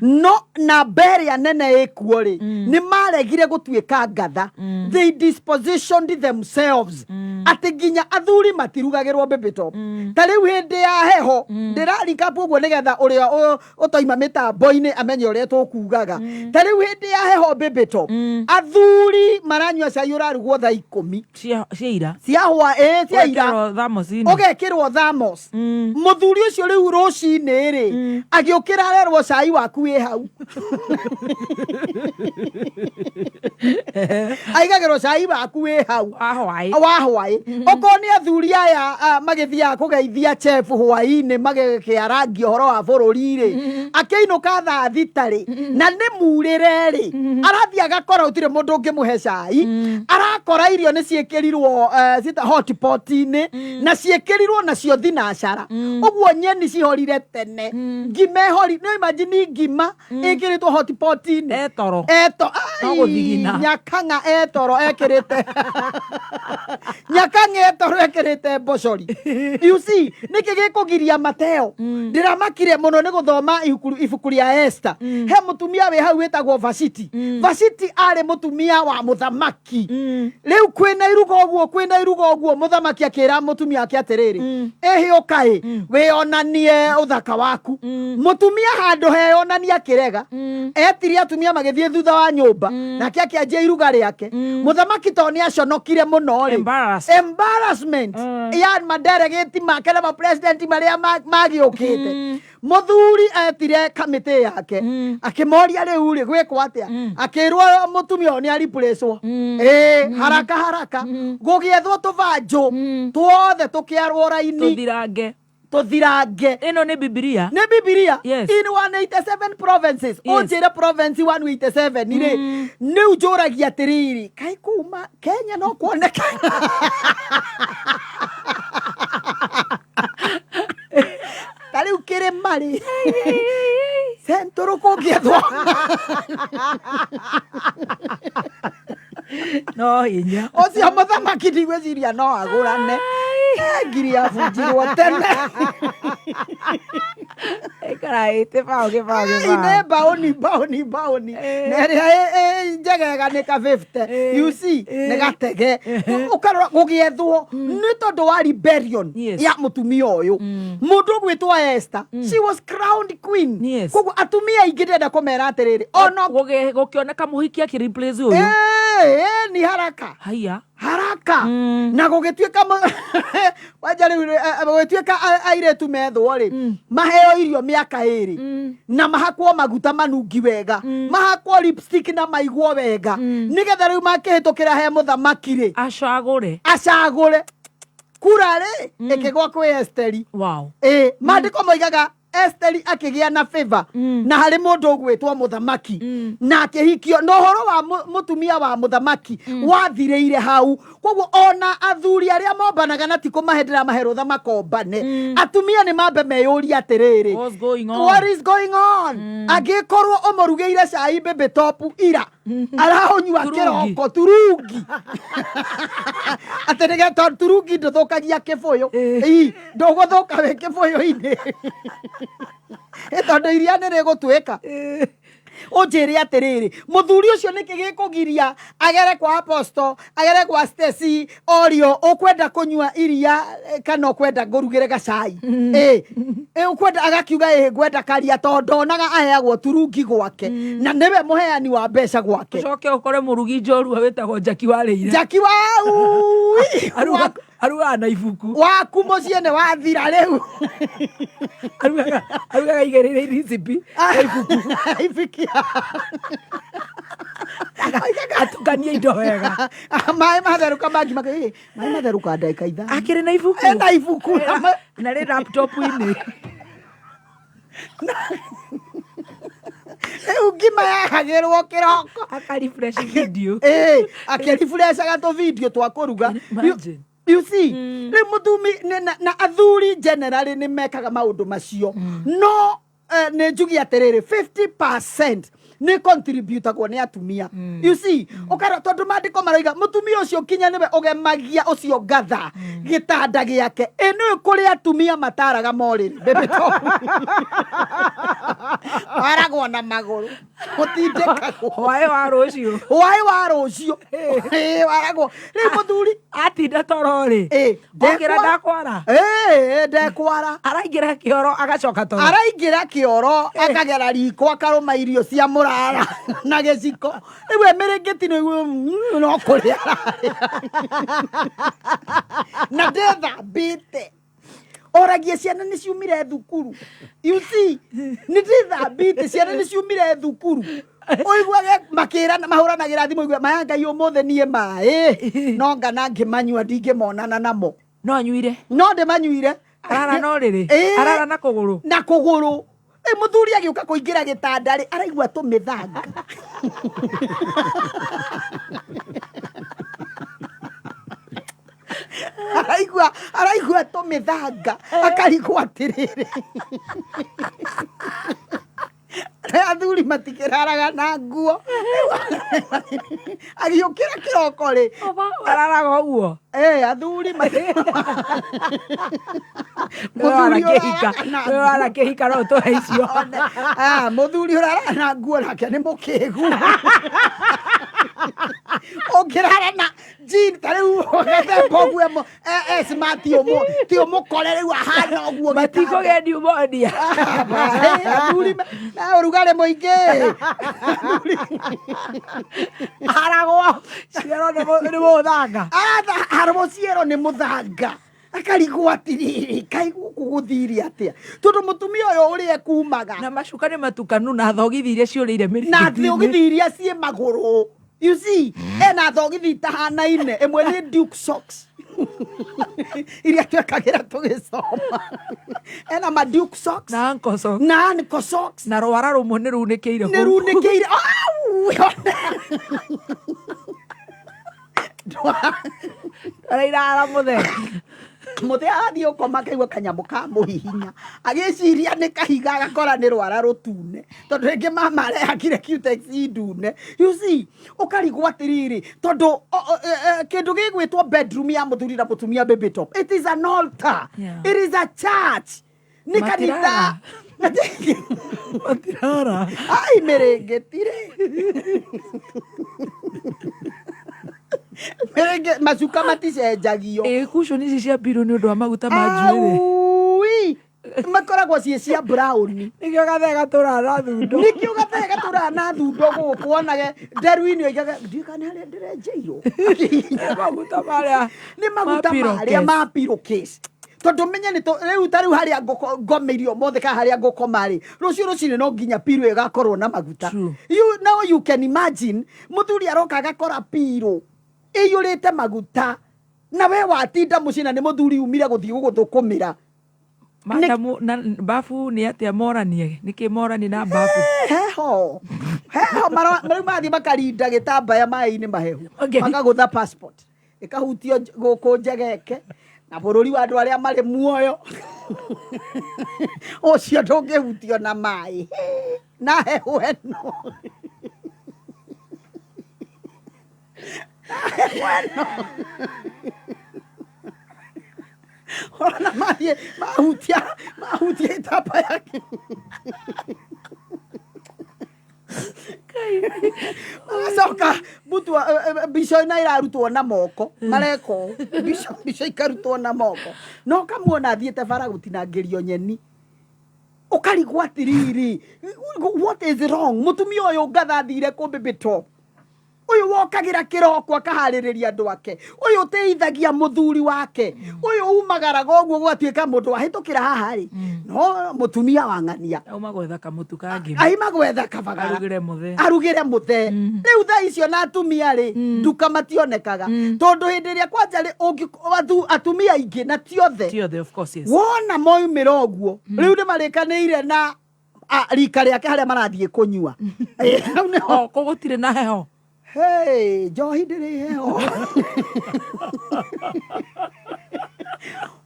No namba ĩrĩa nene ĩkuo rĩ, nĩ maregire gũtuĩka ngatha. They dispositioned themselves atĩ nginya athuri matirugagĩrwo Baby Top. Ta rĩu hĩndĩ ya heho ndĩrarikapu ũguo nĩgetha ũrĩa ũtoima mĩtambo-inĩ amenye ũrĩa tũkugaga. Ta rĩu hĩndĩ ya heho Baby Top, athuri maranyua cai ũrarugwo thaa 10 cia ira. Cia hwa ĩ cia ira. Ũgekĩrwo thermos-inĩ. Ũgekĩrwo thermos. Mũthuri ũcio rĩu rũcinĩ rĩ agĩũkĩra arerwo cai waku wĩ hau. Aigagĩrwo cai wake. waku wĩ hau wa hwaĩ okorwo nĩ athuri aya magĩthiaga kũgeithia chef hwaĩ-inĩ magĩkĩarangia ũhoro wa bũrũri rĩ, akĩinũka thaa 6 rĩ, na nĩ murĩre rĩ, arathiĩ agakora gũtirĩ mũndũ ũngĩmũhe cai, arakora irio nĩ ciĩkĩrirwo hotpot-inĩ na ciĩkĩrirwo nacio thinacara, ũguo nyeni cihorire tene, ngima ĩhori, nĩ imagine ngima ĩkĩrĩtwo hotpot-inĩ etoro eto No gũthigina. Nyakang'a etoro ekĩrĩte, nyakang'a etoro ekĩrĩte mbocori. You see, nĩkĩ gĩkũgiria Mateo? Ndĩramakire mũno nĩ gũthoma ibuku rĩa Esther. He mũtumia wĩ hau wĩtagwo Vashiti. Vashiti arĩ mũtumia wa mũthamaki. Rĩu kwĩna iruga ũguo, kwĩna iruga ũguo, mũthamaki akĩra mũtumia wake atĩrĩrĩ, ĩhĩ ũkaĩ wĩonanie ũthaka waku. Mũtumia handũ heyonania akĩrega, etire atumia magĩthiĩ thutha wa nyũmba, nake akĩanjia iruga rĩake. Mũthamaki to nĩ aconokire mũno rĩ, embarrassment ya madelegate make na mapresident marĩa magĩũkĩte. Mũthuri etire kamĩtĩ yake, akĩmoria rĩu rĩ gwĩkwo atĩa? Akĩrwo mũtumia ũyũ nĩ ariplacwo. Ĩĩ, haraka haraka gũgĩethwo tũbanjũ tuothe tũkĩarwo raini, tũthirange tũthirange. Ĩno nĩ Bibilia. Nĩ Bibilia. Yes. In 187 provinces. Yes. Ũnjĩre province 187 rĩ, rĩu njũragia atĩrĩrĩ, kaĩ kuma Kenya no kuoneka ta rĩu kĩrĩma rĩ, centũrũ kũngĩethwo no hinya ũcio mũthamaki ndigwĩciria no agũrane. Ngiri yabunjirwo tene. Ĩkara ĩte bao gĩbao Ai, gĩbao. Nĩ mbaũni mbaũni mbaũni, na ĩrĩa njegega nĩ ka 50, you see, nĩ gatege ũkarora gũgĩethwo nĩ tondũ wa rebellion ya mũtumia ũyũ. Mũndũ ũgwĩtwo Esther, she was crowned queen. Koguo atumia aingĩ ndĩrenda kũmera atĩrĩrĩ, ona gũkĩoneka mũhiki akĩ replace ũyũ. Ni haraka haya haraka na gũgĩtuĩka kwanja rĩu gũgĩtuĩka airĩtu methwo rĩ, maheo irio mĩaka 2 na mahakwo maguta manungi wega, mahakwo lipstick na maigwo wega, nĩgetha rĩu makĩhĩtũkĩra he mũthamaki rĩ, acagũre. Acagũre kura rĩ ĩkĩgwa kwĩ Esteri. Ĩ maandĩko moigaga Esteri akĩgĩa na favor na harĩ mũndũ ũgwĩtwo mũthamaki na akĩhikio, na ũhoro wa mũtumia wa mũthamaki wathirĩire hau. Koguo ona athuri arĩa mombanaga na ti kũmahe ndĩramahe rũtha makombane, atumia nĩ mambe meyũrie atĩrĩrĩ, What's going on? What is going on? Angĩkorwo ũmũrugĩire cai baby top ira, arahũnyua Turungi. kĩroko turungi, atĩ nĩgetha turungi ndũthũkagia kĩbũyũ. Ii, ndũgũthũka wĩ kĩbũyũ-inĩ. Ĩ tondũ iria nĩ rĩgũtuĩka. Ũnjĩre atĩrĩrĩ, mũthuri ũcio nĩkĩ gĩkũgiria agere kwa apostle, agere kwa Stacy, orio ũkwenda kũnyua iria kana ũkwenda ngũrugĩre gacai? Ĩ ĩ ũkwenda, agakiuga ĩ ngwenda karia, tondũ ndonaga aheagwo turungi gwake na nĩwe mũheani wa mbeca gwake. Ũcoke ũkore mũrugi njorua wĩtagwo Jaki warĩire. Jaki wa ui. Arugaga na ibuku. Waku mũciĩ nĩ wathira rĩu. Arugaga igĩrĩire recipe na ibuku. Ibuku. Atukanie indo wega. Maĩ matherũka mangi maĩ matherũka ndagĩka 5. Akĩrĩ na ibuku. Ena ibuku. Na rĩ laptop-inĩ. Rĩu ngima yahagĩrwo kĩroko. Aka refresh video. Ĩĩ, akĩrefreshaga tũ video twa kũruga. Imagine. You see, rĩu mũthumi na athuri generally nĩ mekaga maũndũ macio, no nĩ njuge atĩrĩrĩ, 50% nĩ contributagwo nĩ atumia. You see, ũkara tondũ maandĩko maroiga mũtumia ũcio kinya nĩwe ũgemagia ũcio ngatha gĩtanda gĩake. Ĩ nĩ kũrĩ atumia mataraga morĩrĩ, baby top waragwo na magũrũ mũtindĩkagwo. Hwaĩ wa rũciũ. Hwaĩ wa rũciũ. Ĩ, waragwo rĩu mũthuri atinda toro rĩ, okĩra ndakwara. Ĩ, ndekwara. Araingĩra kĩoro agacoka toro. Araingĩra kĩoro akagera riko akarũma irio cia mũrara na gĩciko, rĩu emĩrĩngĩti nĩ no kũrĩa ararĩa na ndĩthambĩte, oragie ciana nĩ ciumire thukuru. You see, nĩ ndĩthambĩte, ciana nĩ ciumire thukuru. Ũiguage makĩrana mahũranagĩra thimũ, ũigue maya Ngai ũmũthĩ niĩ maĩ no ngana ngĩmanyua ndingĩmonana namo. No anyuire? No ndĩmanyuire. Arara na ũrĩrĩ? Ĩĩ. Arara na kũgũrũ? Na kũgũrũ. Ĩ mũthuri agĩũka kũingĩra gĩtanda rĩ, araigua tũmĩthanga. Araigua tũmĩthanga akarigwo atĩrĩrĩ, athuri matikĩraraga na nguo. Agĩũkĩra kĩroko rĩ, araraga ũguo. Eh, athuri mũthuri ũraraga na Wewe wara kĩhika no ũtũhe icio. Ah, mũthuri ũraraga na nguo nake nĩ mũkĩgu. Ũngĩrara na jean ta rĩu gathemba ũguo smart ti ũmũkore rĩu ahana ũguo gĩtanda. Matikũgĩa pneumonia. Athuri na ũrugarĩ mũingĩ. Haragwo ciero nĩ mũthanga. Haragwo ciero nĩ mũthanga. Akarigwo atĩrĩrĩ, kaĩ gũkũ gũthire atĩa? Tondũ mũtumia ũyũ ũrĩa ekumaga. Na macuka nĩ matukanu na thogithi iria ciũrĩire mĩrĩngĩti-inĩ. Na thogithi iria ciĩ magũrũ. You see, ena thogithi itahanaine, ĩmwe nĩ Duke socks. Iria twekagĩra tũgĩcoma. Ena ma Duke socks. Na ankle socks. Na ankle socks. Na rwara rũmwe nĩ runĩkĩire Nĩ runĩkĩire. Au! Arairara mũthee. Mũthee athiĩ ũkoma akaigua kanyamũ ka mũhihinya. Agĩciria nĩ kahiga agakora nĩ rwara rũtune. Tondũ rĩngĩ mama arehakire Cutex ndune. You see, ũkarigwo atĩrĩrĩ, tondũ kĩndũ gĩgwĩtwo bedroom ya mũthuri na mũtumia baby top. It is an altar. Yeah. It is a church. Nĩ kanitha. Matirara. Ai mĩrĩngĩti rĩ. Mĩrĩngĩ macuka maticenjagio. Ĩ cushion ici cia mbirũ nĩ ũndũ wa maguta ma njuĩrĩ. Aui! Makoragwo ciĩ cia brown. Nĩkĩo gathee gatũraga na thundo. Nĩkĩo gathee gatũraga na thundo gũkũ wonage nderu-inĩ oigaga ndiũĩ kana nĩ harĩa ndĩrenjeirwo. Nĩ maguta marĩa Nĩ maguta ma marĩa pillowcase. ma pillowcase. Tondũ menye nĩ rĩu ta rĩu harĩa ngomeire ũmũthĩ kana harĩa ngũkoma rĩ, rũciũ rũcinĩ no nginya pillow ĩgakorwo na maguta. You, now you can imagine mũthuri aroka agakora pillow ĩiyũrĩte maguta na we watinda mũciĩ na nĩ mũthuri umire gũthiĩ gũgũthũkũmĩra. Madamu, na babu nĩ atĩa moranie? Nĩkĩ moranie na babu? Heho. Heho, rĩu mathiĩ makarinda gĩtambaya maĩ-inĩ mahehu. Makagũtha passport. Ĩkahutio gũkũ njegeke na bũrũri wa andũ arĩa marĩ muoyo. Ũcio ndũngĩhutio na maĩ. Na heho ĩno. Na heho ĩno. Ona mathiĩ mahutia gĩtambaya kĩu. Magacoka mbutua, mbica ĩno ĩrarutwo na moko, mareka ũũ, mbica ikarutwo na moko. Na ũkamuona athiĩte bara gũtinangĩrio nyeni. Ũkarigwo atĩrĩrĩ, what is wrong? Mũtumia ũyũ ngatha athire kũ baby top? Ũyũ wokagĩra kĩroko akaharĩrĩria andũ ake. Ũyũ ũteithagia mũthuri wake. Ũyũ umagaraga ũguo gũgatuĩka mũndũ wahĩtũkĩra haha rĩ. No mũtumia wa ng'ania. Auma gwetha kamũtu ka ngima. Aima gwetha kabagara. Arugĩre mũthee. Arugĩre mũthee. Rĩu thaa icio na atumia rĩ, nduka mationekaga. Tondũ hĩndĩ ĩrĩa kwanja rĩ, atumia aingĩ na ti othe. Ti othe, of course, yes. Wona moimĩra ũguo, rĩu nĩ marĩkanĩire na rika rĩake harĩa marathiĩ kũnyua. Hau nĩho. O, kũ gũtirĩ na heho. Hey, njohi ndĩrĩ heho.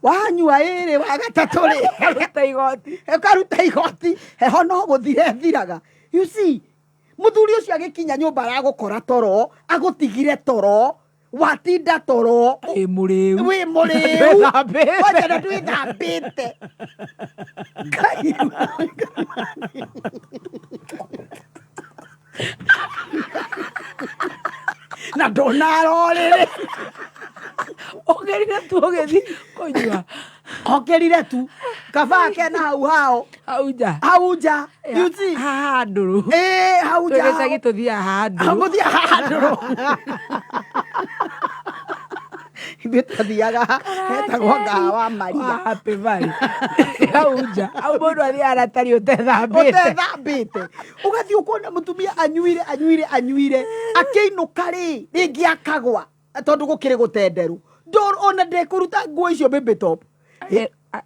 Wanyua ĩrĩ wa gatatũ rĩ. Ũkaruta igoti. Ũkaruta igoti. Heho no gũthira ĩthiraga. You see, mũthuri ũcio agĩkinya nyũmba aragũkora toro, agũtigire toro, watinda toro. Wĩ mũrĩu. Wĩ mũrĩu. Ndwĩthambĩte. Kwanja na ndwĩthambĩte. Ngai. Na ndũnarorĩrĩ. Ũkĩrire tu ũgĩthiĩ kũnyua. Okĩrire tu. Kabaa kena hau hao. Hau nja. Hau nja. You see? Haha ndũrũ. Ĩĩ, hau nja. Twĩ gĩcagi tũthiaga haha ndũrũ. Mũthiaga haha ndũrũ. Ithuĩ twathiaga hetagwo ngawa Maria. Happy Valley. Hau nja. Hau mũndũ athiaga na tarĩ ũtethambĩte. Ũtethambĩte. Ũgathiĩ ũkona mũtumia anyuire anyuire anyuire akĩinũka rĩ rĩngĩ akagwa tondũ gũkĩrĩ gũtenderu. Ndoro ona ndekũruta nguo icio baby top.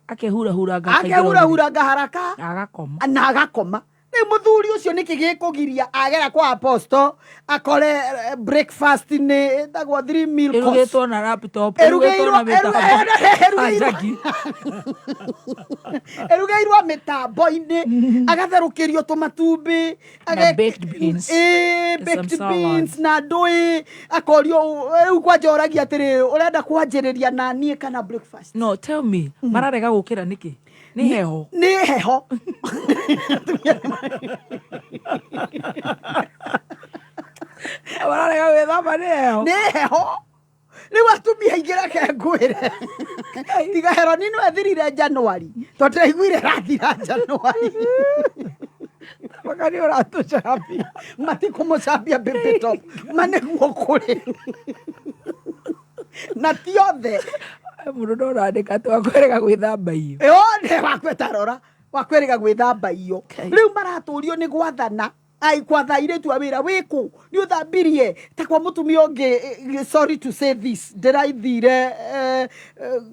Akehurahuranga Akehurahuranga haraka agakoma. Na agakoma. Rĩu mũthuri ũcio nĩkĩ gĩkũgiria agera kwa apostle akore breakfast nĩ ĩtagwo three meal course. Ĩrugĩtwo na laptop, ĩrugĩtwo na mĩtambo. Anjaki. Ĩrugĩirwo mĩtambo-inĩ agatherũkĩrio tũmatumbĩ Na baked beans. Ĩĩ, baked Some salad. beans na ndũĩ akorio rĩu kwanja oragia atĩrĩrĩ ũrenda kwanjĩrĩria na niĩ kana breakfast. No, tell me, mararega gũkĩra nĩkĩ? Nĩ heho. Nĩ heho. Mararega gwĩthamba nĩ heho. Nĩ heho. Rĩu atumia aingĩ reke ngwĩre tiga heroni no ĩthirire Januari tondũ ndĩraiguire ĩrathira Januari. Maka nĩ ũratũcambia. Matikũmũcambia baby top ma nĩguo kũrĩ na ti othe. Mũndũ no ũrandĩka atĩ wakwĩrĩga gwĩthamba iyo. Yothe wakwetarora wakwĩrĩga gwĩthamba iyo. Rĩu maratũrio nĩ gwathana ai kwatha airĩtu a wĩra wĩkũ nĩ ũthambirie ta kwa mũtumia ũngĩ sorry to say this ndĩraithire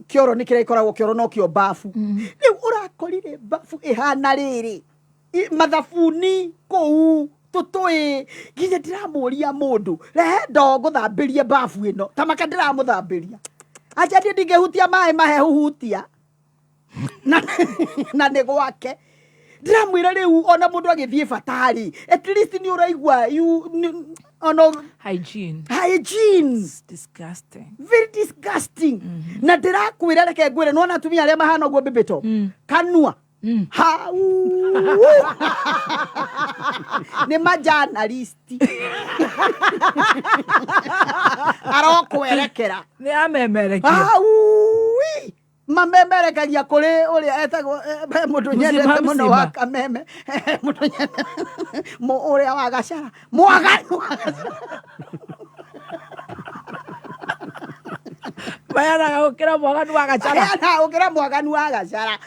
kĩoro nĩ kĩrĩa gĩkoragwo kĩoro no kĩo bafu. Rĩu ũrakorire bafu ĩhana rĩrĩ mathabuni kũu tũtũĩ nginya ndĩramũria mũndũ rehe ndoo ngũthambĩrie bafu ĩno ta maka ndĩramũthambĩria acha niĩ ndingĩhutia maĩ mahehu hutia na nĩ gwake ndĩramwĩra rĩu ona mũndũ agĩthiĩ batarĩ at least nĩ ũraigua ona hygiene. Hygiene. It's disgusting. Very disgusting. Na ndĩrakwĩra reke ngwĩre nĩwona atumia arĩa mahana ũguo baby top kanua hau nĩ majanalisti arokwerekera nĩ amemerekia hau mamemerekagia kũrĩ ũrĩa etagwo mũndũ nyendete Mzima, mũno mzima. wa kameme mũndũ nyendete ũrĩa wa gacara mwaganu wa gacara Maheanaga gũkĩra mwaganu wa gacara. Maheanaga gũkĩra mwaganu wa gacara.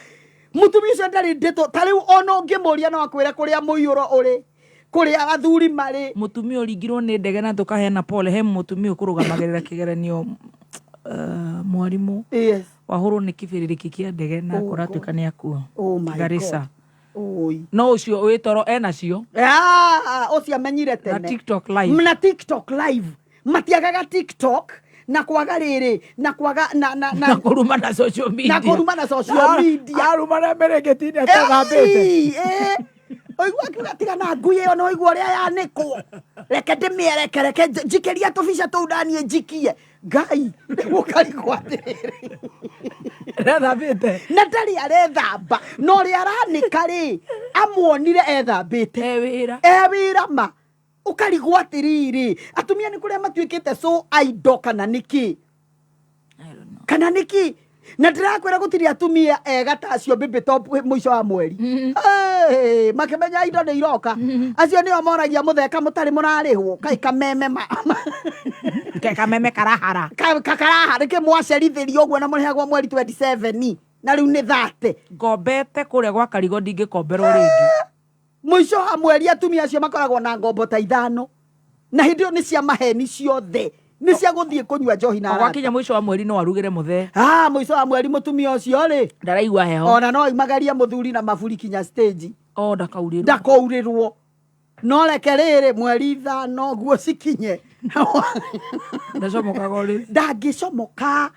Mũtumia ũcio ndarĩ ndeto ta rĩu ona ũngĩmũria no akwĩre kũrĩa mũiyũro ũrĩ kũrĩa athuri marĩ. Mũtumia ũringirwo nĩ ndege na tũkaheana pole he mũtumia ũkũrũgamagĩrĩra kĩgeranio mwarimũ Yes. wahũrwo nĩ kĩbĩrĩrĩki kĩa ndege na Oh kũratuĩka nĩ akua. Oh my Garissa. God. Oi. No ũcio wĩ toro enacio. Ah, ũcio amenyire tene. Na TikTok live. Na TikTok live. Matiagaga TikTok na kwaga rĩrĩ na kwaga na na na kũruma na social media. Na kũruma na social media. Aruma na mĩrĩngĩti-inĩ atathambĩte. Ũigua akiuga tiga na ngui ĩyo no ũigua ũrĩa yanĩkwo. Reke ndĩmĩereke, reke njikĩrie tũbica tũu ndaniĩ njikie. Ngai, rĩu ũkarigwo atĩrĩrĩ. Arethambĩte. Na ndarĩ arethamba, na ũrĩa aranĩka rĩ, amuonire ethambĩte. E wĩra. E wĩra ma. Ũkarigwo atĩrĩrĩ, atumia nĩ kũrĩa matuĩkĩte so idle kana nĩkĩ? Kana nĩkĩ? Na ndĩrakwĩra gũtirĩ atumia ega ta acio baby top mũico wa mweri. Hey, makĩmenya indo nĩ iroka. Acio nĩo moragia mũtheka mũtarĩ mũrarĩhwo. Kaĩ kameme ma. Kaĩ kameme karahara. Karahara nĩkĩ mwacerithĩrio ũguo na mũrĩhagwo mweri 27 na rĩu nĩ 30. Ngombete kũrĩa gwa Karigo ndingĩkomberwo rĩngĩ. Mũico wa mweri atumia acio makoragwo na ngombo ta ithano. Na hĩndĩ ĩyo nĩ cia maheni ciothe. Nĩ cia gũthiĩ kũnyua njohi na O gwakinya arata. mũico wa mweri no arugĩre mũthee. Ah, mũico wa mweri mũtumia ũcio rĩ. Ndaraigua heho. Ona no aumagarie mũthuri na maburi kinya stage. Oh, ndakaurĩrwo. Ndakaurĩrwo. No reke rĩrĩ mweri ithano nguo cikinye. Ndacomokaga ũrĩrĩ. Ndangĩcomoka.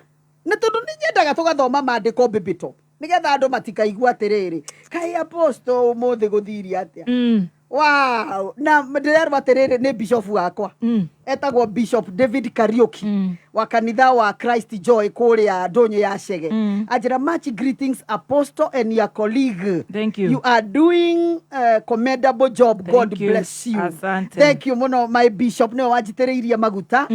Nĩ tondũ nĩ nyendaga tũgathoma maandĩko baby top. Nĩgetha andũ matikaigua atĩrĩrĩ, kaĩ apostle ũmũthĩ gũthirie atĩa? Wow, na ndĩrerwo atĩrĩrĩ nĩ bishop wakwa. Etagwo Bishop David Kariuki wa kanitha wa Christ Joy kũrĩa ndũnyũ ya Chege. Anjĩra much greetings apostle and your colleague. Thank you. You are doing a commendable job. Thank God you. bless you. Asante. Thank you mũno my bishop nĩwe wanjitĩrĩirie maguta.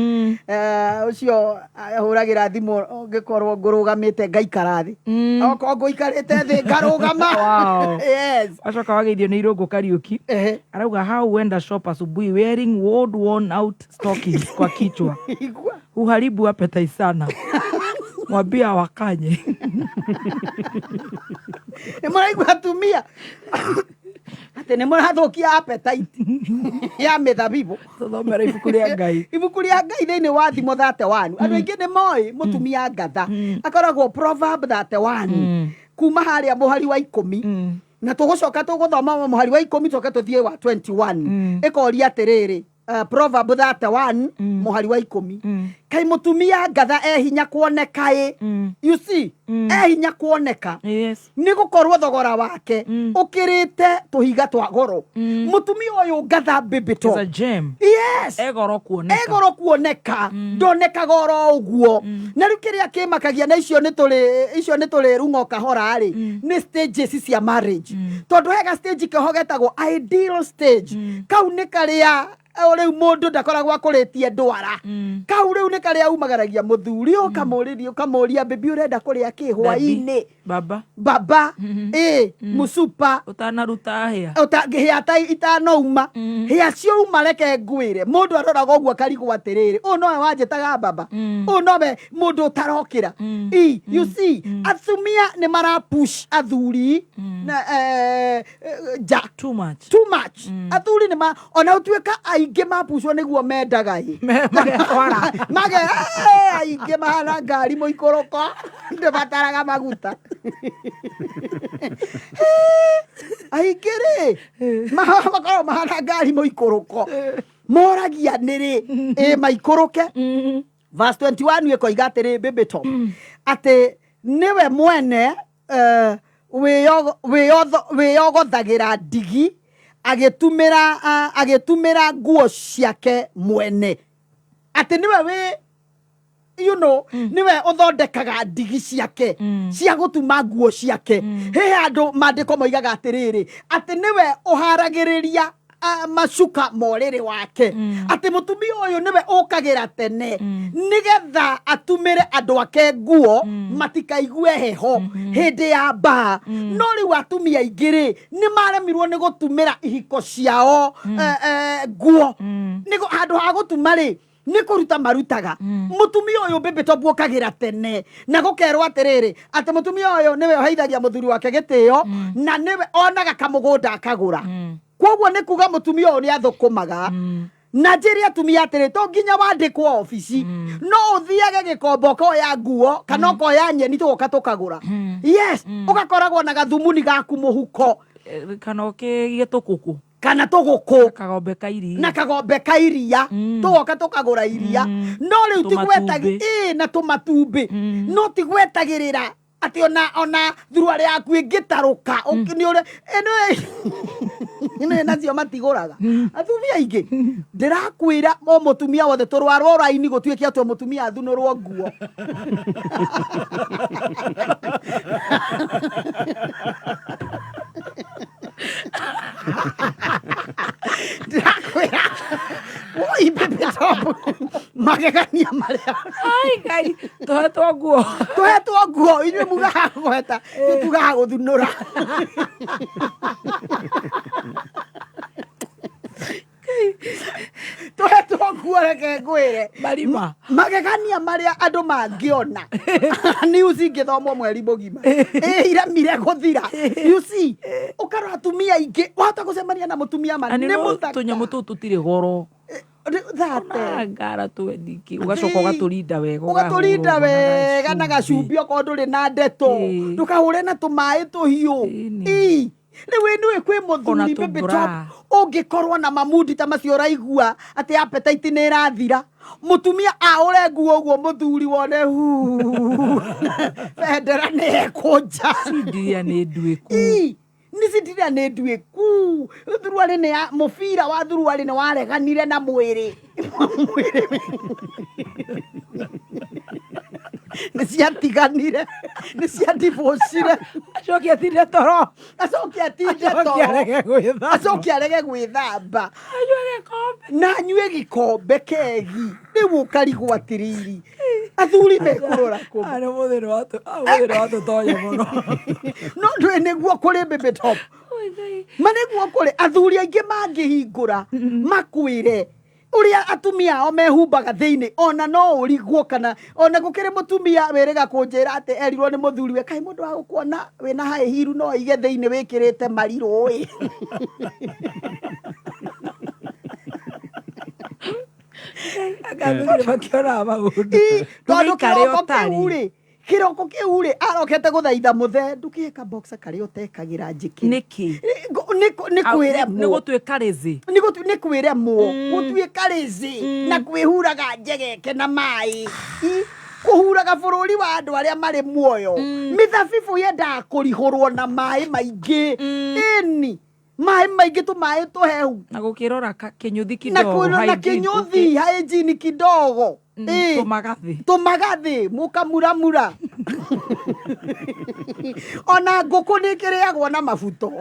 Ũcio ahũragĩra thimũ ngĩkorwo ngũrũgamĩte ngaikara thĩ. Okorwo ngũikarĩte thĩ ngarũgama. Wow. Yes. Wacoka wageithio nĩ Irũngũ Kariuki. Arauga how huenda shop asubuhi wearing old worn out stockings kwa kichwa. Huharibu appetite sana. Mwambia wakanye. Nĩ mũraigua atumia atĩ nĩ mũrathũkia appetite ya mĩthabibũ. Tũthomere ibuku rĩa Ngai. Ibuku rĩa Ngai thĩinĩ wa Thimo 31, andũ aingĩ nĩ moĩ mũtumia ngatha akoragwo Proverb 31 kuma harĩa mũhari wa 10, na tũgũcoka tũgũthoma mũhari wa 10 tũcoke tũthiĩ wa 21. Ĩkoria atĩrĩrĩ, Proverb 31 mũhari wa 10, kaĩ mũtumia ngatha e hinya kuoneka ĩ? You see, e hinya kuoneka. Yes. Nĩ gũkorwo thogora wake ũkĩrĩte tũhiga twa goro. Mũtumia ũyũ ngatha, baby It's a top. gem. Yes. Egoro kuoneka. Egoro kuoneka, ndonekaga oro ũguo. Na rĩu kĩrĩa kĩmakagia na icio nĩ tũrĩ icio nĩ tũrĩ rung'o kahora rĩ, nĩ stages cia marriage, tondũ hega stage keho getagwo ideal stage. Kau nĩ karĩa o rĩu mũndũ ndakoragwo akũrĩtie ndwara. Kau rĩu nĩ karĩa umagaragia mũthuri, ũkamũrĩria, ũkamũria, "Baby, ũrenda kũrĩa kĩ hwaĩ-inĩ?" Baba. Baba ĩ mũcupa. Ũtanaruta hĩa. Hĩa ta itanouma, hĩa ciauma. Reke ngwĩre, mũndũ aroraga ũguo akarigwo atĩrĩrĩ, ũyũ nowe wanjĩtaga baba, ũyũ nowe mũndũ ũtarokĩra I you see, atumia nĩ mara push athuri na nja Too much. Too much. Athuri nĩ ma ona ũtuĩka aingĩ mapucwo nĩguo mendaga ĩ. Magetwara. Mage aingĩ mahana ngari mũikũrũko ndĩbataraga maguta. Aingĩ rĩ makoragwo mahana ngari mũikũrũko, moragia nĩ rĩ ĩ maikũrũke. Verse 21 ĩkoiga atĩrĩ, baby top, atĩ nĩwe mwene wĩyogothagĩra ndigi agĩtumĩra nguo ciake mwene, atĩ nĩwe wĩ nĩwe ũthondekaga ndigi ciake cia gũtuma nguo ciake. He handũ maandĩko moigaga atĩrĩrĩ, atĩ nĩwe ũharagĩrĩria macuka ma ũrĩrĩ wake, atĩ mũtumia ũyũ nĩwe ũkagĩra tene nĩgetha atumĩre andũ ake nguo matikaigue heho hĩndĩ ya mbaa. No rĩu atumia aingĩ rĩ nĩ maremirwo nĩ gũtumĩra ihiko ciao nguo. Handũ ha gũtuma rĩ, nĩ kũruta marutaga. Mũtumia ũyũ, baby top, ũkagĩra tene na gũkerwo atĩrĩrĩ, atĩ mũtumia ũyũ nĩwe ũheithagia mũthuri wake gĩtĩo na nĩwe onaga kamũgũnda akagũra. Koguo nĩ kuga mũtumia ũyũ nĩ athũkũmaga. Na njĩre atumia atĩrĩ, to nginya wandĩkwo obici, no ũthiage gĩkomba ũkoya nguo kana ũkoya nyeni tũgoka tũkagũra. Yes, ũgakoragwo na gathumuni gaku mũhuko. Kana ũkĩgĩe tũkũkũ. Kana tũgũkũ. Kagombe ka iria. Na kagombe ka iria, tũgoka tũkagũra iria. No rĩu ti gwetagi Tũmatumbĩ. ĩ na tũmatumbĩ, no ti gwetagĩrĩra atĩ ona thuruarĩ yaku ĩngĩtarũka nĩ ũrĩa ĩno nacio matigũraga. Atumia aingĩ, ndĩrakwĩra, o mũtumia wothe tũrwarwo raini gũtuĩke atĩ o mũtumia athunũrwo nguo. Ndĩrakwĩra, woi, baby top, magegania marĩa Ai Ngai, tũhetwo nguo. Tũhetwo nguo, inyuĩ mugaga kũheta, tũtugaga gũthunũra. Tũhetwo nguo, reke ngwĩre. Marima. Magegania marĩa andũ mangĩona, news ingĩthomwo mweri mũgima ĩ iremire gũthira. You see, ũkarora atumia aingĩ, wahota gũcemania na mũtumia ma Na nĩ nĩ mũthaka. Tũnyamũ tũu tũtirĩ goro. Thate. Ngara twendiki, ũgacoka ũgatũrinda wega. Ũgatũrinda ũgahũra wega na gacumbĩ okorwo ndũrĩ na ndeto. Ndũkahũre na tũmaĩ tũhiũ. Ĩ, rĩu ĩ nĩũĩ kwĩ Ona mũthuri, baby tũmbra. top, ũngĩkorwo na mamundi ta macio ũraigua atĩ appetite nĩ ĩrathira, mũtumia aũre nguo ũguo, mũthuri wone huu, bendera nĩ ĩkũnja. Cindiria nĩ nduĩku. Ĩ, nĩ cindiria nĩ nduĩku. Thuruarĩ nĩ ya mũbira wa thuruarĩ nĩ wareganire na mwĩrĩ, mwĩrĩ nĩ ciatiganire, nĩ ciadivocire. Acoke atinde toro. Acoke atinde Acoke toro. Arege gwĩthamba. Acoke arege gwĩthamba na anyue gĩkombe kegi. Rĩu ũkarigwo atĩrĩrĩ, athuri mekũrora kũ? Nĩ mũthĩ watũtonya mũno. No ndũĩ nĩguo kũrĩ, baby top, ma nĩguo kũrĩ athuri aingĩ mangĩhingũra makwĩre. Ũrĩa atumia ao mehumbaga thĩinĩ, ona no ũrigwo kana ona gũkĩrĩ mũtumia wĩrĩga kũnjĩra atĩ erirwo nĩ mũthuriwe, kaĩ mũndũ wa gũkuona wĩna high heel no aige thĩinĩ wĩkĩrĩte marirũ ĩ. Athuri makĩonaga maũndũ. Ĩ, tondũ Ndũgĩikare kĩroko ũtarĩ. kĩu rĩ, kĩroko kĩu rĩ, arokete gũthaitha mũthee, ndũkĩhe kaboxa karĩa ũtekagĩra njĩkĩre. Nĩkĩ? Nĩ kwĩremwo. Nĩ gũtuĩka rĩzĩ. Nĩ kwĩremwo gũtuĩka rĩzĩ na kwĩhuraga njegeke na maĩ. I, kũhuraga bũrũri wa andũ arĩa marĩ muoyo. Mĩthabibũ yendaga kũrihũrwo na maĩ maingĩ. Ĩni, maĩ maingĩ, tũmaĩ tũhehu. Na gũkĩrora kĩnyũthi Na kidogo. kwĩrora na hygiene, kĩnyũthi, hygiene kidogo. Ĩ. Tũmagathĩ. Tũmagathĩ mũkamuramura. Ona ngũkũ nĩ ĩkĩrĩagwo na mabuto.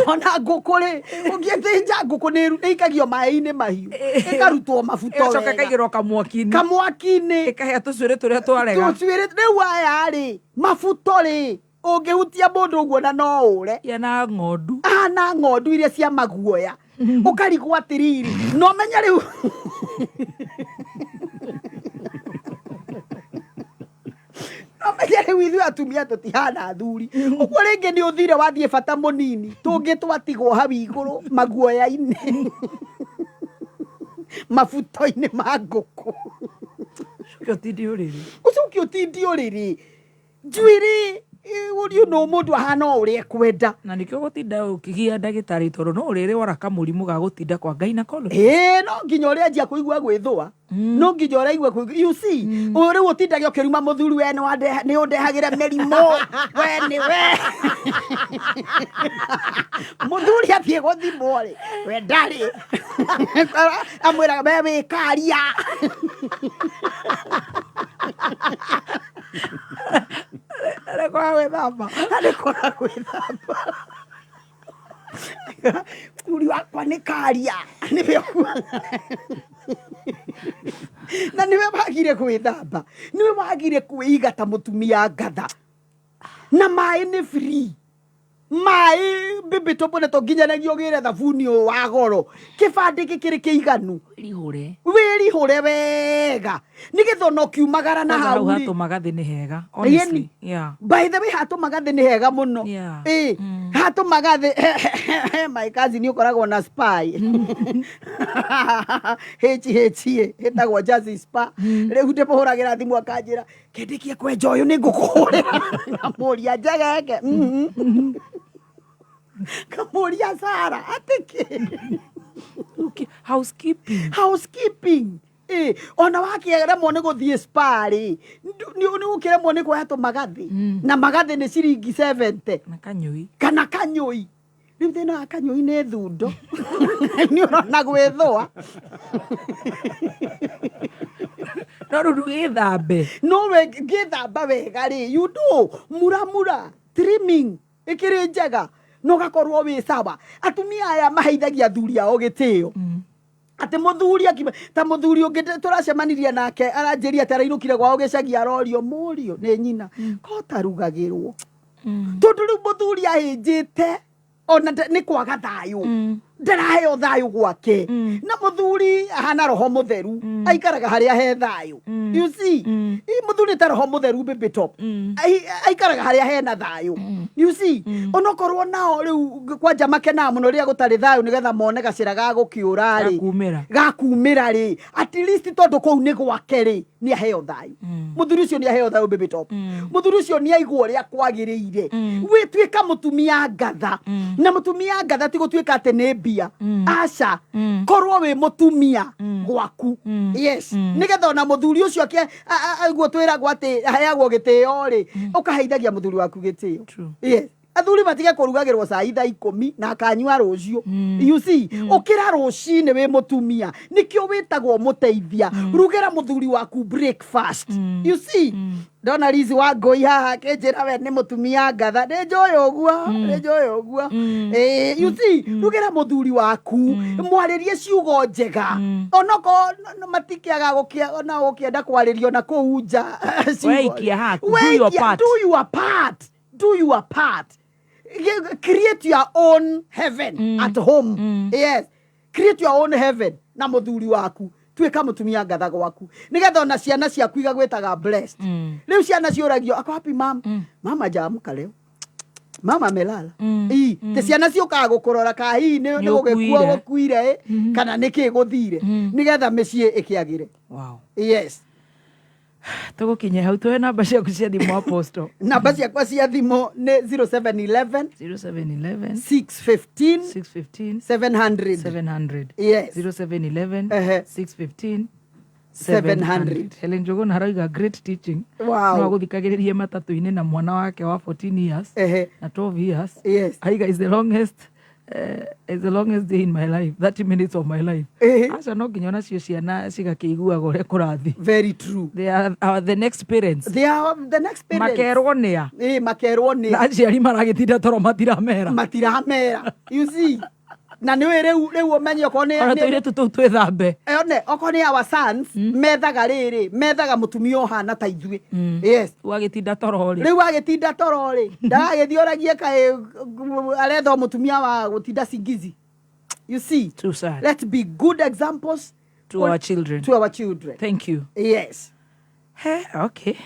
Ona ngũkũ rĩ, ũngĩthĩnja ngũkũ nĩ ĩikagio maĩ-inĩ mahiũ, ĩkarutwo mabuto Ĩgacoka wega. ĩkaigĩrwo kamwaki-inĩ. Kamwaki-inĩ. Ĩkahĩa tũcuĩrĩ tũrĩa twarega. Tũcuĩrĩ rĩu aya rĩ, mabuto rĩ, ũngĩhutia mũndũ ũguo na no ũre. Yana ng'ondu. Ahana ng'ondu iria cia maguoya. Ũkarigwo atĩrĩrĩ, no menye rĩu no menye rĩu ithuĩ atumia tũtihana athuri. Ũguo rĩngĩ nĩ ũthire wathiĩ bata mũnini, tũngĩ twatigwo hau igũrũ maguoya-inĩ. Mabuto-inĩ ma ngũkũ. Ũcoke ũtindie ũrĩrĩ. Ũcoke ũtindie ũrĩrĩ. Njuĩrĩ, you know, mũndũ ahana o ũrĩa ekwenda. Na nĩkĩo gũtinda ũkĩgia ndagĩtarĩ tondũ no ũrĩrwara kamũrimũ ga gũtinda kwa gynecologist. Ĩĩ, no nginya ũrĩanjia kũigua gwĩthũa. No nginya ũraigua kũigua, you see, ũyũ rĩu ũtindage ũkĩruma mũthuri, we nĩ ũndehagĩra mĩrimũ, we nĩ we. Mũthuri athiĩ gũthimwo rĩ, we ndarĩ. Amwĩraga we wĩ karia. Nĩ kwaga gwĩthamba. Nĩ kwaga gwĩthamba. Mũthuri wakwa nĩ karia. Nĩwe ũkuaga. Na nĩwe wagire gwĩthamba. Nĩwe wagire kwĩiga ta mũtumia ngatha. Na maĩ nĩ free. Maĩ mbĩmbĩ tũmbũne to nginyanagia ũgĩre thabuni ũyũ wa goro. Kĩbandĩ gĩkĩrĩ kĩiganu. Wĩrihũre. Wĩrihũre wega. Nĩgetha ona ũkiumagara na Kwanza hau hau rĩ. hatũmagathĩ nĩ hega. Ĩni. Honestly. Yeah. By the way, hatũmagathĩ nĩ hega mũno. Yeah. Ĩ, hatũmagathĩ my cousin ũkoragwo na spy. HHA ĩtagwo Jazzy Spa. Rĩu ndĩmũhũragĩra thimũ akanjĩra kĩndĩkie kwenja ũyũ nĩ ngũkũhũrĩra. Ngamũria njegeke. Ngamũria Sara atĩ kĩ? Housekeeping. Housekeeping. Ĩ, ona wakĩremwo nĩ gũthiĩ spa rĩ, nĩ ũkĩremwo nĩ kuoya tũmagathĩ. Na magathĩ nĩ ciringi 70. Na kanyũi. Kana kanyũi. Rĩu thĩna wa kanyũi nĩ thundo. Nĩ ũrona gwĩthũa. No rĩu ndũgĩthambe. No we ngĩthamba wega rĩ, you know, muramura, trimming, ĩkĩrĩ njega. Na ũgakorwo wĩ sawa. Atumia aya maheithagia athuri ao gĩtĩo. Atĩ mũthuri akima, ta mũthuri ũngĩ tũracemanirie nake aranjĩria atĩ arainũkire gwao gĩcagi arorio mũriũ nĩ nyina. Ko tarugagĩrwo. Tondũ rĩu mũthuri ahĩnjĩte ona nĩ kwaga thayũ. Ndaraheo thayũ gwake. Na mũthuri ahana roho mũtheru. Aikaraga harĩa he thayũ. You see? Ĩ, mũthuri ta roho mũtheru baby top. Aikaraga harĩa hena thayũ. You see? Onokorwo nao rĩu kwanja makenaga mũno rĩrĩa gũtarĩ thayũ nĩgetha mone gacĩra ga gũkĩũra rĩ. Gakumĩra. Gakumĩra rĩ. At least tondũ kũu nĩ gwake rĩ, nĩ aheo thayũ. Mũthuri ũcio nĩ aheo thayũ baby top. Mũthuri ũcio nĩ aigua ũrĩa kwagĩrĩire. Wĩtuĩka mũtumia ngatha. Na mũtumia ngatha ti gũtuĩka atĩ nĩ mbia. Aca. Korwo wĩ mũtumia gwaku. Yes. Nĩgetha ona mũthuri ũcio aiguo twĩragwo atĩ aheagwo gĩtĩo rĩ, ũkaheithagia mũthuri waku gĩtĩo. True. Yes. Athuri matige kũrugagĩrwo cai thaa 10 na akanyua rũciũ. You see, ũkĩra rũcinĩ wĩ mũtumia, nĩkĩo wĩtagwo mũteithia. Rugĩra mũthuri waku breakfast. You see, ndona Liz wa Ngũi haha akĩnjĩra we nĩ mũtumia ngatha, nĩ njũĩ ũguo, nĩ njũĩ ũguo. You see, rugĩra mũthuri waku, mwarĩrie ciugo njega, onokorwo matikĩaga ona gũkĩenda kwarĩrio na kũu nja. We ikia haku, do your part. Do your part, do your part. Create your own heaven at home. Yes, create your own heaven na muthuri waku. Tuĩka mũtumia ngatha gwaku, nĩgetha ona ciana ciaku igagwĩtaga blessed. Rĩu ciana ciũragio, "Ako wapi mam?" "Mama hajaamka leo, mama amelala." Ii te ciana ciũkaga gũkũrora ka hihi nĩ Nĩ gũgĩkua ũkuire. gũkuire ĩ, kana nĩ kĩ gũthire, nĩgetha mĩciĩ ĩkĩagĩre. Yes. Tũgũkinya hau, tuhe namba ciaku cia thimũ, Apostle. Namba ciakwa cia thimũ nĩ 0711 0711 615 615 700. 700. Yes. 0711 615 700. 700. Helen Njuguna arauga, "Great teaching." No agũthikagĩrĩrie matatũ-inĩ na mwana wake wa 14 years na 12 years. Aiga is the longest day in my life, 30 minutes of my life. Aca, no nginya onacio ciana cigakĩiguaga ũrĩa kũrathiĩ. Very true. They are the next parents. They are the next parents. Makerwo nĩa? Ĩ, makerwo nĩa? Na aciari maragĩtinda toro matiramera. Matiramera, you see. Na nĩ rĩu ũmenye okorwo nĩ Ona tũirĩtu tũu twĩthambe. One okorwo nĩ our sons, methaga rĩrĩ, methaga mũtumia ũhana ta ithuĩ. Yes. Wagĩtinda toro rĩ. Rĩu agĩtinda toro rĩ, ndagagĩthiĩ oragie kaĩ aretha o mũtumia wa gũtinda singizi. You see. Too sad. Let's be good examples to our children. To our children. Thank you. Yes. He, okay.